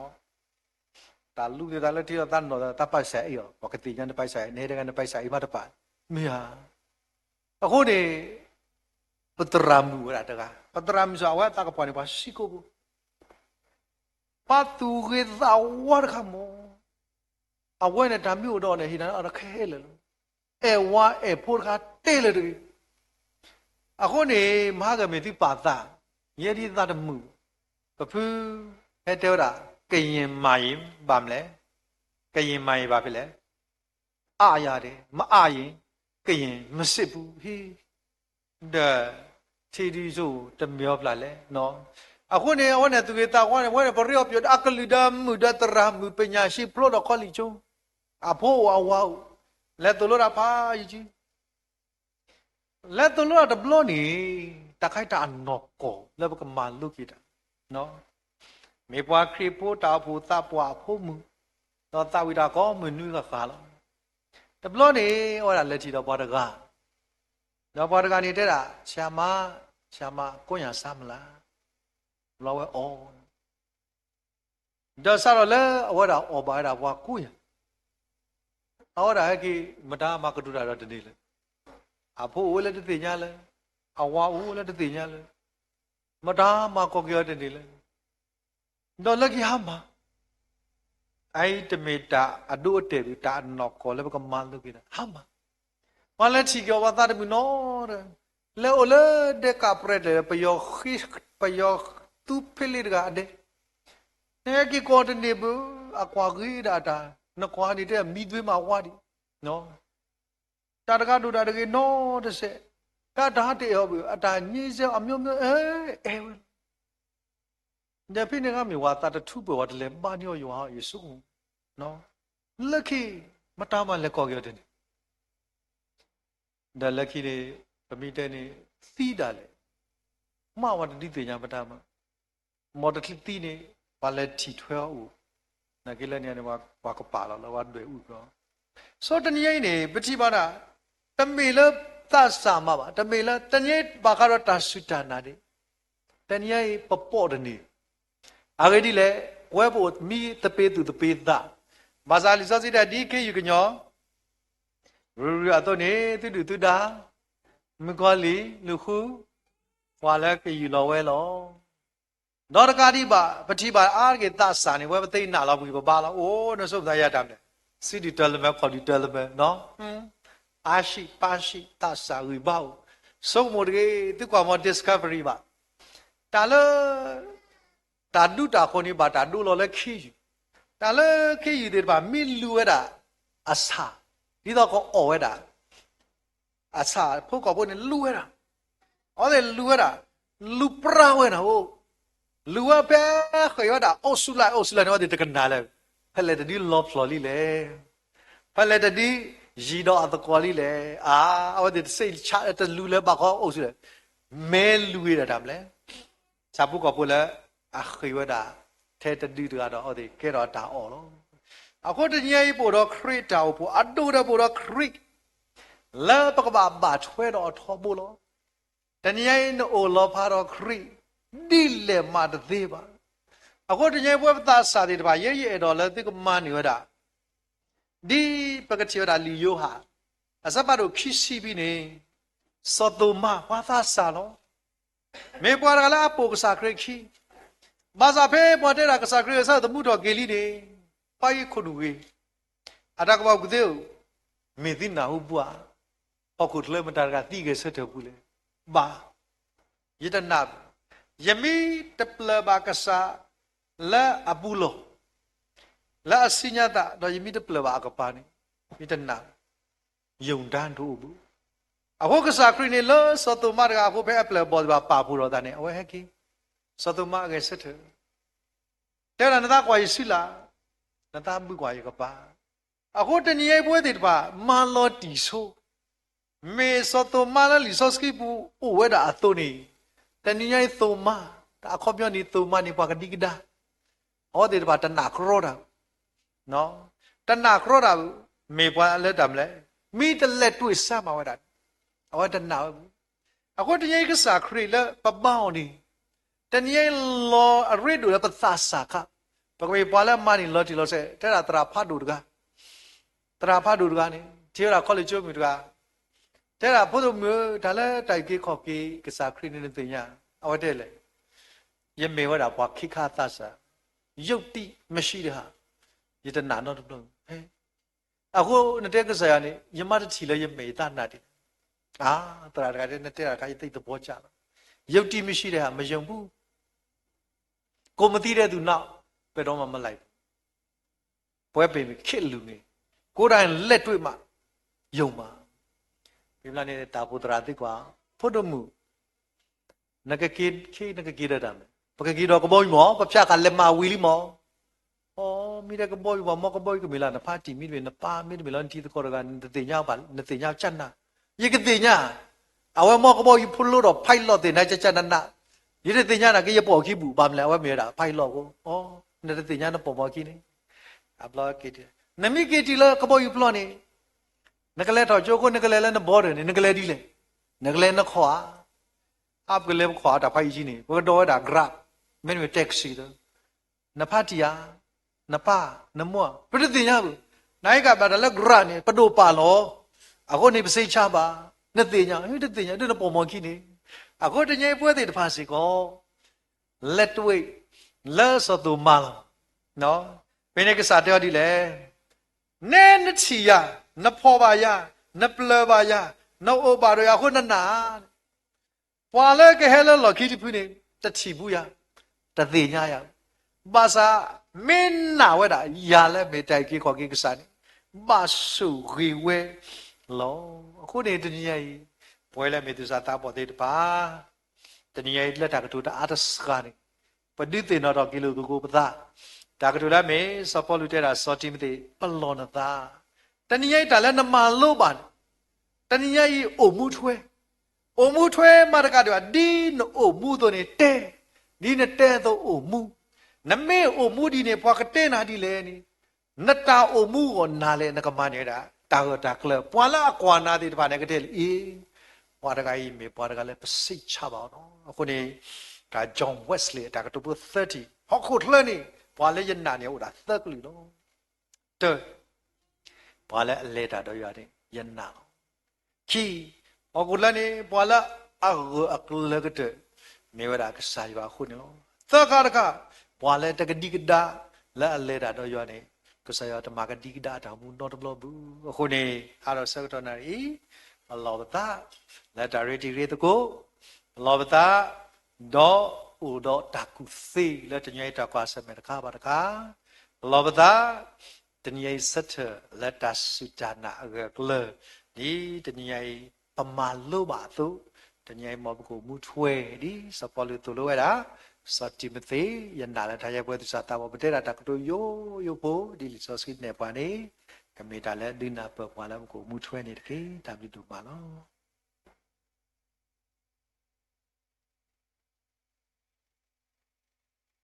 ်, တၢ်လူသ့ၣ်သးလၢထံလီၤသးနီၢ်သး သးပိုက်ဆံအိတ်အံၤ, ပှၤကသ့ၣ်ညါနပိုက်ဆံအိတ်, နဟဲတဂၤနပိုက်ဆံအိတ်မးတပာ်, မ့ၢ်ဧါ. အဃိန့ၣ် ပသရၣ်မုၣ်ဝဲဒၣ်တဂၤ, ပသရၣ်မုၣ်စ့ၢ် အဝဲအသးကပှၢ်န့ၣ် ပှၤစံကိၣ်ဖိ ပှၤသူၣ်ဂ့ၤသးဝါတခါမး, အဝဲန့ၣ်တၢ်မ့ၢ်အိၣ်ဒီးန့ၣ် ဟ့ၣ်နၤအတခဲလၢာ်လီၤ. အဲၣ်ဝါအဲၣ်ဖိတခါတဲလၢာ်တဂ့ၤ. အဃိန့ၣ် မဟါဂၤမ့ၢ်သုပာ်သး, ယဲဒ်သးတမုာ်, ပဖုဟဲတဲဝဲဒၣ် ကရင်မရင် ဘၣ်မလဲၣ်, ကရင်မရင် ဘၣ်ဖဲလဲၣ်, အါယၤဒဲး မအါယၤ ကရင်မစစ်ဘူးဟ့ၣ် ဒီး ထံဒုစိတမ့ၢ်အီၤဖျါလဲၣ်. အဃိန့ၣ် အဝဲန့ၣ်သူၣ်ဂ့ၤသးဝါန့ၣ် အဝဲန့ၣ် ပရ့အီၤပယီၤဒီး အကလုၢ်ဒီးမုာ်ဒီးသရၣ်မုၣ် ပညာရှင် ဖျိဒီး college ဆိ, အဖိအိၣ်အဝၤအိၣ်, လဲၤသိၣ်လိတၢ်ဖးယံာ်ကံ, လဲၤသိၣ်လိတၢ်တဘျီန့ၣ် တၢ်ခါအံၤတၢ်အနီၢ်ကီၢ်လၢပကမၤလိက့ၤတၢ် မ့ၢ်ပှၤခရံာ်ဖိတၢ်အိၣ်ဖှိၣ်သးပှၢ်အဖိမုၣ်, ဒီးသးဝံၣ်တၢ်ကိးမုၢ်နွံဂၤဂၤလီၤ. တဘျီန့ၣ် အဝဲဒၣ်လဲၤထံၣ်ဒီးပှၤတဂၤ, ဒီးပှၤတဂၤန့ၣ်တဲဒၣ် ဆရာမ, ဆရာမ, ကိးညါစါမလး, ဘျီဝဲအီၤ ဒီးစးထီၣ်လၢအဝဲဒၣ်အီၣ်ဘၣ်ဝဲဒၣ်ပှၤကိးညါ, အဝဲဒၣ်ဟဲက့ၤ မတၤမၤကတိၤတၢ်ဒီးတန့ၢ်လၢၤ, အဖိအိၣ်ဝဲလၢတသ့ၣ်ညါလၢၤ, အဝၤအိၣ်ဝဲလၢတသ့ၣ်ညါလၢၤ, မတၤမၤကိးက့ၤအီၤတန့ၢ်လၢၤ, ဒီးလၢခံဟါမၢ် အအံၤတမ့ၢ်တၢ်အဒိအတဲာ်ဘၣ် တၢ်အနီၢ်ကီၢ်လၢပကမၤလိက့ၤတၢ် ဟါမၢ်, ပှၤလဲၤထံၣ်က့ၤအီၤ ပှၤသးတမုာ်နီတဂၤ, လဲၤအိၣ်လၢဒဲကးပြဲးလဲၣ် ပယီၤဃ့, ပယီၤသူဖဲလ့တဂၤအဒဲ, နဟဲက့ၤကိးတန့ၢ်ဘၣ်, အကွၢ်ဂ့ၤဒၣ်အတၢ်, နကွၢ်န့ၣ်တဲမံသွ့မးဝါဒံး, တၢ်တဂၤဒိၣ်တၢ်တဂ့ၤနီတစဲး, တၢ်တဟါတအဲၣ်အီၤဘၣ်, အတၢ်ညါစဲအမျိုးမျိုး အဲၣ်, အဲၣ်ဝဲ ဒီးဖဲန့ၣ်အခါမ့ၢ်ဝဲသးတထူးပှဲၤဝဲ တလဲၤဘါန့ၢ်အီၤယွၤဧၢ ယဆိကမိၣ်, လၢခံ မတၤမၤလဲၤကိးက့ၤအီၤတန့ၢ်, ဒီးလၢခံန့ၣ် ပမ့ၢ်တဲန့ၣ် သံဒၣ်လဲာ်, မ့ၢ်ဝဲတဒုးသ့ၣ်ညါမတၤမၤ, မ်တချုးသံန့ၣ် ပှၤလဲၤထံၣ်ထွဲအီၤအိၣ်, နာ်က့လၢန့ၣ်န့ၣ် ပှၤကပာ်လီၤလၢပှၤဒွဲၣ်အူကီၢ်, ဆိတနံၤအံၤန့ၣ် ပထံၣ်ဘၣ်ဒၣ်, တမ့ၢ်လၢသးစၢ်မၤဘၣ်, တမ့ၢ်လၢတနံၤအံၤဘၣ်ဃးဒီးတၢ်စူၢ်တၢ်နာ်ဒၣ်, တနံၤအံၤပပိာ်တန့ၢ်, အဂ့ၢ်ဒ်လဲၣ်, ပဝဲပအိၣ်မံသပ့ၤသူၣ်သပ့ၤသး, ဘၣ်ဆၣ်လံာ်စီဆှံတဲဒ်ခ့ယုၢ်ကညီၤ ရူၤရူၤအသိးန့ၣ် သုဒုၣ်သုဒါ, မုၣ်ကီၤလံၢ် လူၤဃု, ပှၤလၢကယူၢ်လီၤဝဲလီၤ. ဒီးတကးဒံးဘၣ် ပထံၣ်ဘၣ်အါတက့ၢ်သးစၢ်န့ၣ် ဝဲပသ့ၣ်နာ်လီၤပဂံၢ်ပဘါလီၤ. အိၣ် နဆိပသးယၤတၢ်မနုၤလဲၣ်, စံးဒုၣ်တၢ်လၢမဲာ် ခီၣ်ဒုၣ်တၢ်လၢမဲာ်, အါဆံးပၢ်ဆံး သးစၢ်ဂံၢ်ဘါအိၣ်, ဆိကမိၣ်တဂ့ၤ သုကွၢ်မီၤ Discovery ဘၣ်, တၢ်လၢ တၢ်ဒူတၢ်ဃိၤန့ၣ်ဘၣ်တၢ်ဒိလီၤလၢခ့ယုၢ်, တၢ်လၢခ့ယုၢ်သ့ၣ်တဖၣ်မ့ၢ်လူၤဝဲဒၣ်အဆၣ်, ဒ်သိးကအီၣ်ဝဲဒၣ် အဆၣ်ဖိကီၢ်ဖိန့ၣ်လူၤဝဲဒၣ်, အဝဲသ့ၣ်လူၤဝဲဒၣ်, လူၤပြါဝဲနၤအိၣ်, လူၤဝဲဖဲဃ့ၢ်ဝဲဒၣ်အိၣ်ဆူၣ်လၢ် အိၣ်ဆူၣ်လၢ်န့ၣ် အဝဲသ့ၣ်တကနၣ်လၢၤ, ဖဲလဲၣ်တဒုလီၤဖျိးလံလဲၣ်, ဖဲလဲၣ်တဒုယံၤဒီးအသကိးလံလဲၣ်, အါ အဝဲသ့ၣ်တစ့ၣ်ဆးတလူၤလၢၤဘၣ်ဃီအိၣ်ဆူၣ်လဲၣ်, မ့ၢ်လူၤဝဲဒၣ်တၢ်မနုၤလဲၣ် ဆၣ်ဖိကီၢ်ဖိလၢအဃ့ၢ်ဝဲဒၣ် ထဲတဒုတဂၤဒီးအဝဲသ့ၣ်ကဲထီၣ်တၢ်အီၣ်လီၤ. အဃိတနံၤအံၤပအိၣ်ဒီးခရံာ်တၢ်အိၣ်ဖှိၣ် အဒိၣ်ဒီးပအိၣ်ဒီးခရံာ် လၢပကဘၣ်ဘၣ်ထွဲဒီးအထီဘိလီၤ. တနံၤအံၤနအိၣ်လီၤဖးဒီးခရံာ် ဒ်လဲၣ်မးတသ့ဘၣ်. အဃိတနံၤအံၤပဝဲပသးစၢ်သ့ၣ်တဖၣ် ယဲယအဲၣ်ဒိးလၢသုကမၤန့ၢ်ဝဲဒၣ် ဒ်ပကထံၣ်ဝဲဒၣ်လံာ်ယိၤဟၣ် အဆၢဖးဒိၣ်ခံဆံဖဲန့ၣ်, စီၤသိၤမါ ပှၤသးစၢ်လီၤ. မ့ၢ်ပှၤတဂၤလၢအပိာ်ကစၢ်ခရံာ်ခံ, ဘၣ်ဆၣ်ဖဲပှၤတဲဒၣ်ကစၢ်ခရံာ်ကစၢ်သမူထီၣ်က့ၤလံန့ၣ်, ပှၤအံၤခိၣ်နူာ်ဂ့ၤ, အတၢ်ကဘီပူၤသ့ၣ်ဧၢ, မ့ၢ်သုနၢ်ဟူဘၣ်ဧါ, ဟီၣ်ခိၣ်ချၢမတၤတဂၤသံဂဲၤဆၢထၢၣ်ပူၤလဲၣ်, ဘၣ် ယတနာ်ဘၣ်, ယမ့ၢ်တပျၢၢ်ဘၣ်ကစၢ်လၢအပူၤလီၢ်, လၢအစုညါသး ဒီးယမ့ၢ်တပျၢၢ်ဘၣ်အကပၤန့ၣ်, ယတနာ်ဘၣ်, ယုၢ်တၢ်ဒိၣ်အိၣ်ဘၣ်. အဃိကစၢ်ခရံာ်န့ၣ်လၢစီၤသိၤမါတဂၤအဃိ ဖဲအပျၢၢ်အဘီၣ်သ့ၣ်တဖၣ်ပာ်ဖှိၣ်ထီၣ်အသးန့ၣ် အဝဲဟဲက့ၤ, စီၤသိၤမါအဂဲၤဆၢထၢၣ် တဲဝဲဒၣ် နသးကွၢ်ယစုလၢ်, နသးဘုၣ်ကွၢ်ယကပၤ. အဃိတနံၤအံၤပဝဲသ့ၣ်တဖၣ် မၤလီၤတံၢ်ဆိ, မ့ၢ်စီၤသိၤမါလၢလံာ်စီဆှံပူၤအိၣ်ဝဲဒၣ်အသိးန့ၣ်, တနံၤအံၤသိၤမါ, တၢ်အခီပညီန့ၣ် သိၤမါန့ၣ် ပှၤကဒံကဒါ, အဝဲသ့ၣ်တဖၣ်တနာ်ကရီတၢ် တနာ်ကရီတၢ်, မ့ၢ်ပှၤလၢတၢ်မနုၤလဲၣ်, မ့ၢ်တလဲၤတွံၢ်စၢ်မၤဝဲဒၣ်, အဝဲတနာ်ဝဲဘၣ်. အဃိတနံၤအံၤကစၢ်ခရံာ်လၢပဘါအီၤန့ၣ်, တနံၤအံၤလီၤအရ့ဒိၣ်လၢပသးစၢ်ခါ, ပကမ့ၢ်ပှၤလၢအမၤန့ၢ်လီၤတံၢ်လီၤဆဲး, တဲဒၣ်သရၣ်ဖးဒိၣ်တဂၤ, သရၣ်ဖးဒိၣ်တဂၤန့ၣ် ထံၣ်ဝဲဒၣ်ခီလ့ၣ်ကၠိမုၣ်တဂၤ, တဲဒၣ်ဖိဒိၣ်မုၣ်ဧၢ တၢ်လၢတၢ်အုၣ်က့ၤခီၣ်က့ၤကစၢ်ခရံာ်န့ၣ်နသ့ၣ်ညါ, အဝဲတဲလဲၣ်, ယမ့ၢ်ဝဲဒၣ်ပှၤခံခါသးစၢ်, ယုၢ်တံၢ်မ့ၢ်ဆံးတဟါ, ယတနာ်နီတဘျီ, အဃိနတဲကစၢ်ယွၤန့ၣ် ယမ့ၢ်တထံၣ်လၢယမဲာ်ယသးနာ်ဒ်လဲၣ်, အါ, သရၣ်တဂၤတဲ နတဲတၢ်တခါ ယသံၣ်သဘီစၢ်လီၤ, ယုၢ်တံၢ်မ့ၢ်ဆံးတဟါ မယုၢ်ဘူး, ကိးမသံဒဲးသူၣ်နီၣ်, ပဲတြီမးမလၢ် ပဝဲပမ့ၢ်ခဲလၢာ်န့ၣ်, ကိုယ်တိုင်လက်တွေ့မှ ယုံမှာ, ဖဲဖျါန့ၣ် တၢ်အိၣ်ဖှိၣ်သရၣ်သ့ၣ်ကွၢ်, ဖိဒိၣ်မုၣ်, နကက့ၤ, နကက့ၤဒီးတၢ်မနုၤလဲၣ်, ပကက့ၤဒီးကဘီယူၤမး, ပဖၠါဃာ်လဲၤမၤဝံၤလံမး, အိ, မ့ၢ်တဲကဘီယူၤဘၣ်, မ့ၢ်ကဘီယူၤကမ့ၢ်လၢနဖါတံၢ်မ့တမ့ၢ်လၢနထံသကိးတဂၤ, နတသ့ၣ်ညါဘၣ်, နသ့ၣ်ညါကနၣ်, ယကသ့ၣ်ညါ, အဝဲမ့ၢ်ကဘီယူၤဖျိဒီး pilot သ့ၣ်ညါကနၣ်, ယတသ့ၣ်ညါနာ်က့ ယပိာ်အခံဘူၣ် ဘၣ်မနုၤလဲၣ် အဝဲမ့ၢ်ဝဲဒၣ် pilot အဃိ, နတသ့ၣ်ညါနပိာ်မီၤခံန့ၣ်, အဘျီက့ၤ, နမ့ၢ်က့ၤတုၤလၢကဘီယူၤပျီန့ၣ်, နကလဲၤထီၣ်ကၠိခိၣ် နကလဲၤလၢနဘီဒၢးန့ၣ် နကလဲၤဒ်လဲၣ်, နကလဲၤနခီၣ်ဧါ, အါပကလဲၤပခီၣ်ဧါ တၢ်ဖးယံာ်ဆံန့ၣ် ပကဒိးဝဲဒၣ် grab, မ့တမ့ၢ် taxi လၢ နဖါတံၢ်ဧါ, နပၢ်, နမိၢ်, ပတသ့ၣ်ညါဘၣ်, နဟဲကဘၣ်တၢ်လၢ grab န့ၣ် ပဒိၣ်ပာ်လီၤ, အဃိန့ၣ် ပစ့ဆါဘၣ်, နသ့ၣ်ညါ, တသ့ၣ်ညါ ဒ်နပိာ်မီၤခံန့ၣ်, အဃိတနံၤအံၤပဝဲသ့ၣ်တဖၣ်စ့ၢ်ကီး လက်တွေ့ လၢစီၤသိၤမါလီၤ, ဖဲန့ၣ်ကစၢ်တဲအီၤဒ်လဲၣ်, နဲနထံၣ်ယၤ, နဖီၣ်ဘၣ်ယၤ, နပျၢၢ်ဘၣ်ယၤ, နအိၣ်ဘၣ်ဒီးယၤအဃိနနာ်ဧါ ပှၤလၢကဟဲလၢလီၢ်ခံတဖုန့ၣ် တထံၣ်ဘူးယၤ, တသ့ၣ်ညါယၤ, ဘၣ်ဆၣ် မ့ၢ်နာ်ဝဲဒၣ်ယၤလၢမ့ၢ်တၢ်အုၣ်က့ၤခီၣ်က့ၤကစၢ်န့ၣ် ဘၣ်ဆိၣ်ဂ့ၤဝဲလီၤ. အဃိန့ၣ်တနံၤညါအံၤ ပဝဲလၢမ့ၢ်သူၣ်စၢ်သးဘီၣ်သ့ၣ်တဖၣ် တနံၤညါအံၤလၢတၢ်ကတိၤတအါတစှၤန့ၣ် ပဒုးသ့ၣ်နီၣ်ထီၣ်က့ၤလိာ်သကိးပသး, တၢ်ကတိၤလၢအမ့ၢ်စီၤပီလူးတဲဒၣ်စီၤတံၤမသ့း ပလီၢ်နသး, တနံၤညါအံၤတၢ်လၢနမၤလိဘၣ်န့ၣ် တနံၤညါအံၤအိၣ်မူထွဲ, အိၣ်မူထွဲမးတကးဒံးဘၣ် ဒ်နအိၣ်မူအသိးန့ၣ်တဲ, ဒ်နတဲအသိးအိၣ်မူ, နမ့ၢ်အိၣ်မူဒ်န့ၣ် ပှၤကတဲနၤဒ်လဲၣ်န့ၣ်, နတၢ်အိၣ်မူအဂီၢ်နၤလဲၣ် နကမၤန့ၢ်ဝဲဒၣ် တၢ်ဂၢၢ်တၢ်ကျၢၤ ပှၤလၢအကွၢ်နၤသ့ၣ်တဖၣ်န့ၣ် ကတဲလၢအံၤ, ပှၤတဂၤအံၤမ့ၢ်ပှၤတဂၤလၢပစံးဆၣ်ဘၣ်အီၤလီၤ. အဃိန့ၣ် တၢ် John Wesley အတၢ်ကတိၤဖိသၢထံၣ် ဟီၣ်ခိၣ်ချၢန့ၣ် ပှၤလၢယနာ်န့ၣ်အိၣ်ဒၣ်သၢကလုာ်လီၤ. တၢ, ပှၤလၢအလဲၤတၢ်ဒီးယွၤန့ၣ် ယနာ်လီၤ. ခံ, ဟီၣ်ခိၣ်ချၢန့ၣ် ပှၤလၢအဂၢၢ်အကျၢၤကတၢၢ် မ့ၢ်ဝဲဒၣ်ကစၢ်ယွၤအဃိန့ၣ်လီၤ. သၢခါတခါ, ပှၤလၢတကဒံကဒါလၢအလဲၤတၢ်ဒီးယွၤန့ၣ်, ကစၢ်ယွၤတမၤကဒံကဒါအတၢ်အိၣ်မူနီတဘျီဘၣ်. အဃိန့ၣ် အါထီၣ်ဆၢကတီၢ်နၣ်ရံၣ်အံၤ, ပလီၢ်ပသးလၢတၢ်ရ့တံၤရ့သကိး, ပလီၢ်ပသး ဒီးအိၣ်ဒီးတၢ်ကူၣ်သ့လၢတနံၤအံၤတၢ်ကွၢ်ဆၢၣ်မဲာ်တခါဘၣ်တခါ, ပလီၢ်ပသး တနံၤအံၤဆၢထၢၣ်လၢတၢ်စူၢ်တၢ်နာ်အဂၢၢ်အကျၢၤ, ဒ်တနံၤအံၤ ပမၤလိဘၣ်အသိး, တနံၤအံၤမ်ပကအိၣ်မူထွဲဒ်စီၤပီလူးသိၣ်လိဝဲဒၣ်, စီၤတံၤမသ့း, ယနာ်လၢတၢ်ယဲၢ်ပှဲၤသူၣ်စၢ်သးဘီၣ် ပတဲဒၣ်တၢ်ကတိၤယိယိဖိ ဒ်လံာ်စီဆှံနဲၣ်ပှၤန့ၣ်, ကမ့ၢ်တၢ်လၢဒုးနၢ်ပၢၢ်ပှၤလၢပကအိၣ်မူထွဲန့ၣ်တက့ၢ်. တၢ်ဘျုးဒိၣ်မးလီၤ.